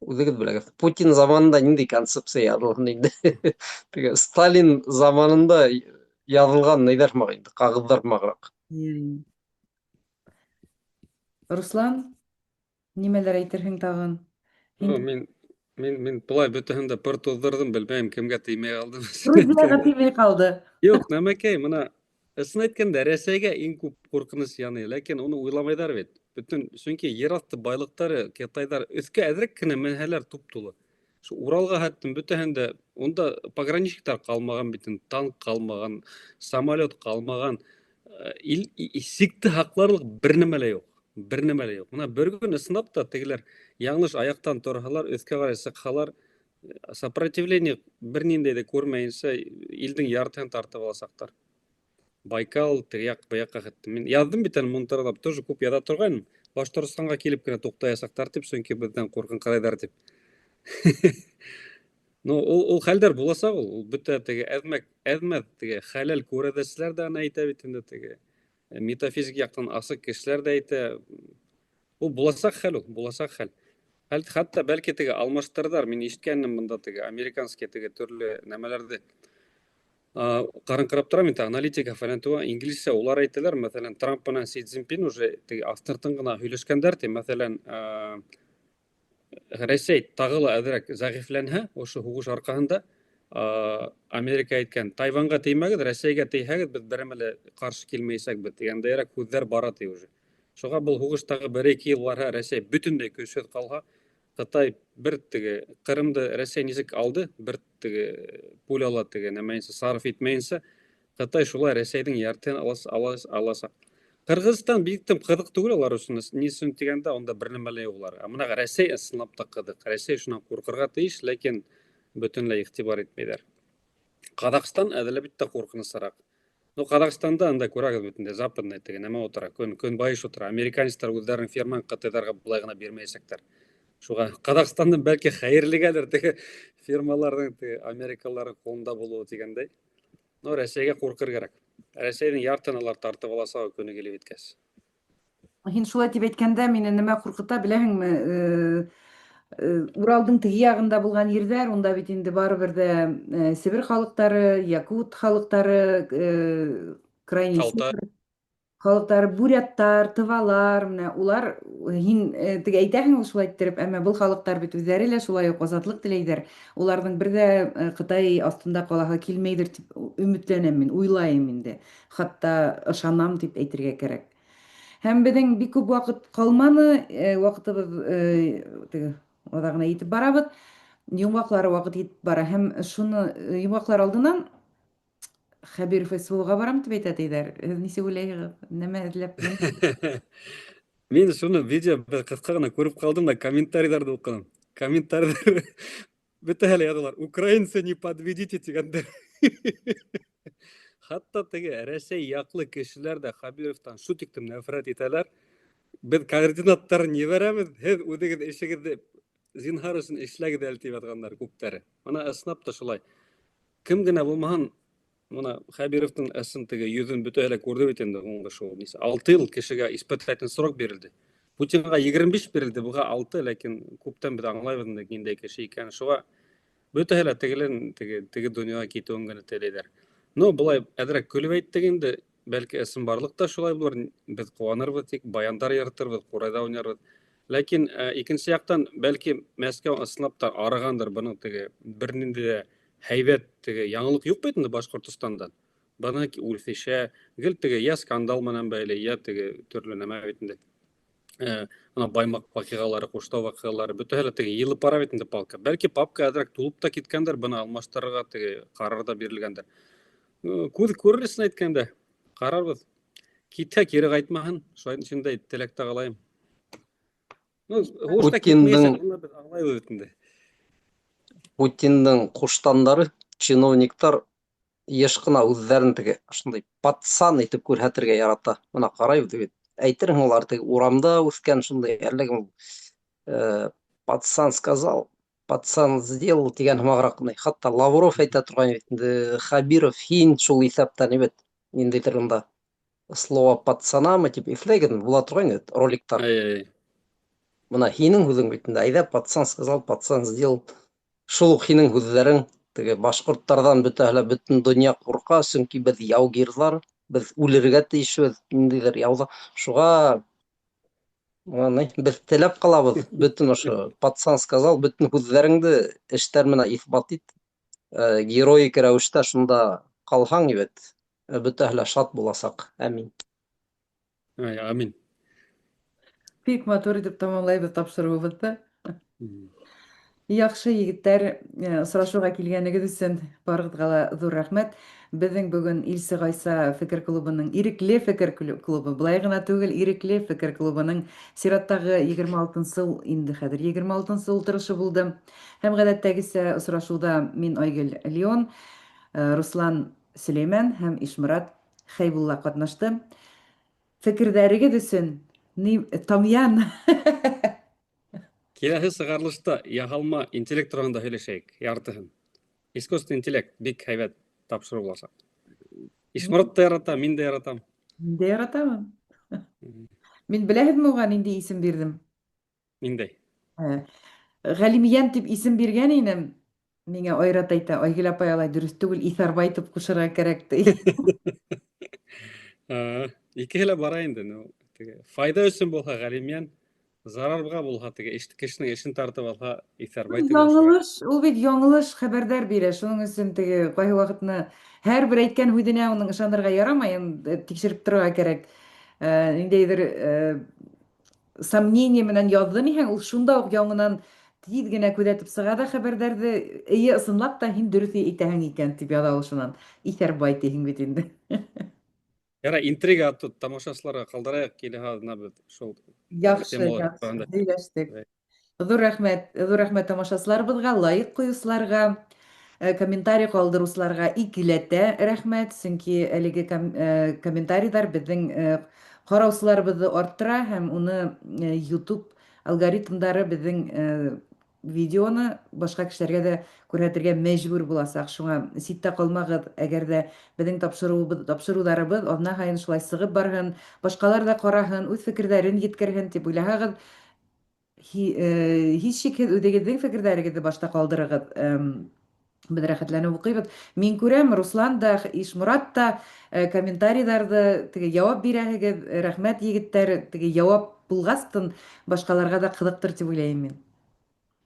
үҙегеҙ беләгеҙ. Путин заманында ниндәй концепция яҙылған инде. Теге Сталин заманында яҙылған ниҙәр һымаҡ инде, ҡағыҙҙар һымағыраҡ. Руслан, нимәләр әйтерһең тағын? Ну, мин былай бөтәһен дә пыр туҙҙырҙым, белмәйем, кемгә теймәй ҡалды. Рузиляға теймәй ҡалды. Юҡ, нәмәкәй, мына ысын әйткәндә, Рәсәйгә иң күп ҡурҡыныс яный, ләкин уны уйламайҙар бит. Бөтөн, сөнки ер аҫты байлыҡтары Китайҙар өҫкә әҙерәк кенә менһәләр туп-тулы. Шу Уралға хәттем бөтәһен дә, унда пограничниктар ҡалмаған бит, танк ҡалмаған, самолет ҡалмаған. Ил, сикте һаҡларлыҡ бер нәмә лә юҡ. Бер нәмә лә юҡ. Мына бер көн ысынлап та тегеләр яңылыш аяҡтан торһалар, өҫкә ҡарай сыҡһалар, сопротивление бер ниндәй ҙә күрмәйенсә илдең яртыһын тартып аласаҡтар. Байкал, теге яҡ, был яҡҡа хәтта. Мин яҙҙым бит әле монтарлап, тоже күп яҙа торғайным. Башҡортостанға килеп кенә туҡтаясаҡтар тип, сөнки беҙҙән ҡурҡынҡырайҙар тип. Ну, ул хәлдәр буласаҡ ул. Ул бөтә теге әҙмәк, әҙмәҫ теге хәләл күрәҙәселәр ҙә аны әйтә бит инде теге. Метафизик яҡтан асыҡ кешеләр ҙә әйтә. Ул буласаҡ хәл ул, буласаҡ хәл. Хәтта бәлки теге алмаштырҙар, мин ишеткәнем бында теге американский теге төрлө нәмәләрҙе. Ҡараңҡырап торам инде, аналитика фәлән туа, инглизсә улар әйтәләр, мәҫәлән, Трамп менән Си Цзиньпин уже теге аҫтыртын ғына һөйләшкәндәр ти, мәҫәлән, Рәсәй тағы ла әҙерәк зәғифләнһә, ошо һуғыш арҡаһында, Америка әйткән, Тайванға теймәгеҙ, Рәсәйгә тейһәгеҙ, беҙ берәмә лә ҡаршы килмәйәсәкбеҙ тигәндәйерәк һүҙҙәр бара ти уже. Шуға был һуғыш тағы бер-ике йыл барһа, Рәсәй бөтөнләй көсһөҙ ҡалһа, Ҡытай бер теге Ҡырымды Рәсәй нисек алды, бер теге пуляла теге нәмәйенсә сарыф итмәйенсә, Ҡытай шулай Рәсәйҙең яртыһын аласаҡ. Ҡырғыҙстан бик тә ҡыҙыҡ түгел улар өсөн, ни өсөн тигәндә, унда бер нәмә лә юҡ улар. Ә мына Рәсәй ысынлап та ҡыҙыҡ. Рәсәй шунан ҡурҡырға тейеш, ләкин бөтөнләй иғтибар итмәйҙәр. Ҡаҙағстан әлбиттә ҡурҡынысыраҡ. Ну, Ҡаҙағстанда анда күрәгеҙ бит инде, западный теге нәмә ултыра, көнбайыш ултыра. Американецтар үҙҙәренең фирмаһын ҡытайҙарға былай ғына бирмәйәсәктәр. Шуға Ҡаҙағстандың бәлки хәйерлегәлер теге фирмаларҙың теге америкалыларҙың ҡулында булыуы тигәндәй. Но Рәсәйгә ҡурҡыр кәрәк. Рәсәйҙең яртыһын улар тартып аласаҡ көнө килеп еткәс. Һин шулай тип әйткәндә мине нәмә ҡурҡыта, беләһеңме? Уралдың теге яғында булған ерҙәр, унда бит инде барыбер ҙә Себер халыҡтары, якут халыҡтары, крайний Алтай. халыҡтары, буряттар, тывалар, менә улар һин теге әйтәһең ул шулай иттереп, әммә был халыҡтар бит үҙҙәре лә шулай уҡ азатлыҡ теләйҙәр. Уларҙың бер ҙә Ҡытай аҫтында ҡалаһы килмәйҙер тип өмөтләнәм мин, уйлайым инде. Хатта ышанам тип әйтергә кәрәк. Һәм беҙҙең бик күп ваҡыт ҡалманы, ваҡытыбыҙ теге аҙағына етеп барабыҙ. Йомғаҡлары ваҡыт етеп бара. Һәм шуны йомғаҡлар алдынан Хәбиров СВО-ға барам тип әйтә тиҙәр. Һеҙ нисек уйлайһығыҙ? Нәмә эҙләп? Мин шуны видео бер ҡыҫҡа ғына күреп ҡалдым да комментарийҙарҙы уҡыным. Комментарийҙар бөтәһе лә яҙалар. Украинцы, не подведите тигәндәр. Хатта теге Рәсәй яҡлы кешеләр ҙә Хәбировтан шул тиклем нәфрәт итәләр. Беҙ координаттарын ебәрәбеҙ, һеҙ үҙегеҙ эшегеҙҙе зинһар өсөн эшләгеҙ әле тип ятҡандар күптәре. Мына ысынлап та шулай. Кем генә булмаһын, мына Хәбировтың ысын теге йөҙөн бөтәһе лә күрҙе бит инде һуңғы шул нисә. 6 йыл кешегә испытательный срок бирелде. Путинға 25 бирелде, быға 6, ләкин күптән беҙ аңлайбыҙ инде ниндәй кеше икәнен. Шуға бөтәһе лә тегелән теге донъяға китеүен генә теләйҙәр. Ну, былай әҙерәк көлөп әйттек инде, бәлки ысынбарлыҡ та шулай булыр, беҙ ҡыуанырбыҙ, тик баяндар йыртырбыҙ, ҡурайҙа уйнарбыҙ. Ләкин икенсе яҡтан, бәлки Мәскәү ысынлап та арығандыр, бының теге бер ниндәй ҙә һәйбәт теге яңылыҡ юҡ бит инде Башҡортостандан. Бына үҫешә, гел теге я скандал менән бәйле, я теге төрлө нәмә бит инде. Бына Баймаҡ ваҡиғалары, Ҡуштау ваҡиғалары, бөтәһе лә теге йыйылып бара бит инде палка. Бәлки папка әҙерәк тулып та киткәндер, быны алмаштырырға теге ҡарар ҙа бирелгәндер. Күҙ күрер өсөн әйткәндә, ҡарарбыҙ. Китһә кире ҡайтмаһын, шулай шундай теләктә ҡалайым. Ну, һуғышта Путиндың китмәйәсәк, уны беҙ аңлайбыҙ бит инде. Путиндың ҡуштандары, чиновниктар еш ҡына үҙҙәрен теге шундай пацан итеп күрһәтергә ярата. Бына ҡарайбыҙ бит. Әйтерһең улар теге урамда үҫкән шундай әллә кем пацан сказал, пацан сделал тигән һымағыраҡ. Хатта Лавров әйтә торған бит инде, Хәбиров һин шул иҫәптән бит. Ниндәйҙер унда слово пацана тип иҫләгән була торған бит роликтар. Ай-ай. Бына һинең һүҙең бит инде, әйҙә пацан сказал, пацан сделал. Шул уҡ һинең һүҙҙәрең теге башҡорттарҙан бөтәһе лә бөтөн донъя ҡурҡа, сөнки беҙ яугирҙар, беҙ үлергә тейешбеҙ ниндәйҙер яуҙа. Шуға ни, беҙ теләп ҡалабыҙ, бөтөн ошо пацан сказал, бөтөн һүҙҙәреңде эштәр менән иҫбат ит. Героик рәүештә шунда ҡалһаң бит, бөтәһе лә шат буласаҡ. Амин. Ай, амин. Бик матур итеп тамамлайбыҙ тапшырыуыбыҙҙы. Яҡшы егеттәр, осрашыуға килгәнегеҙ өсөн барығыҙға ла ҙур рәхмәт. Беҙҙең бөгөн Илсе Ғайса фекер клубының, ирекле фекер клубы, былай ғына түгел, ирекле фекер клубының сираттағы 26-нсы инде хәҙер 26-нсы ултырышы булды. Һәм ғәҙәттәгесә осрашыуҙа мин Айгөл Леон, Руслан Сөләймән һәм Ишморат Хәйбулла ҡатнашты. Фекерҙәрегеҙ өсөн ни, Тамьян. Киләһе сығарылышта яһалма интеллект тураһында һөйләшәйек, яртыһын. Искусственный интеллект бик һәйбәт тапшырыу буласаҡ. Ишморат та ярата, мин дә яратам. Мин дә яратамын. Мин беләһеҙме уға ниндәй исем бирҙем? Ниндәй? Ғәлимйән тип исем биргән инем. Миңә Айрат әйтә, Айгөл апай алай дөрөҫ түгел, Иҫәрбай тип ҡушырға кәрәк ти. Икеһе лә бара инде. Ну, теге, файҙа өсөн булһа Ғәлимйән, зарарға булһа теге кешенең эшен тартып алһа Иҫәрбай тип Яңылыш, ул бит яңылыш хәбәрҙәр бирә. Шуның өсөн теге ҡайһы ваҡытны һәр бер әйткән һүҙенә уның ышанырға ярамай, тикшереп торорға кәрәк. Ниндәйҙер сомнение менән яҙҙы ниһәң, ул шунда уҡ яңынан тиҙ генә күҙәтеп сыға да хәбәрҙәрҙе, эйе, ысынлап та һин дөрөҫ әйтәһең икән тип яҙа ул шунан. Иҫәрбай тиһең бит инде. Ярай, интрига тут тамашасыларға ҡалдырайыҡ, киләһе аҙна беҙ шул Яҡшы, темалар яҡшы, тураһында. һөйләштек. Ҙур рәхмәт, ҙур рәхмәт тамашасыларыбыҙға, лайк ҡуйыусыларға, комментарий ҡалдырыусыларға икеләтә рәхмәт, сөнки әлеге комментарийҙар беҙҙең ҡараусыларыбыҙҙы арттыра һәм уны YouTube алгоритмдары беҙҙең видеоны башҡа кешеләргә ҙә күрһәтергә мәжбүр буласаҡ. Шуңа ситтә ҡалмағыҙ, әгәр ҙә беҙҙең тапшырыуҙарыбыҙ аҙна һайын шулай сығып барһын, башҡалар ҙа ҡараһын, үҙ фекерҙәрен еткерһен тип уйлаһағыҙ, һис шикһеҙ үҙегеҙҙең фекерҙәрегеҙҙе башта ҡалдырығыҙ. Беҙ рәхәтләнеп уҡыйбыҙ. Мин күрәм, Руслан да, Ишморат та комментарийҙарҙы теге яуап бирәһегеҙ. Рәхмәт, егеттәр, теге яуап булғастын башҡаларға ҙа ҡыҙыҡтыр тип уйлайым мин.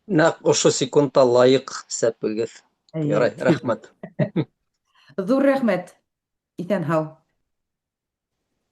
Нәҡ ошо секундта лайыҡ сәпегеҙ. Эйе. Ярай, рәхмәт. Ҙур рәхмәт. Иҫән һау.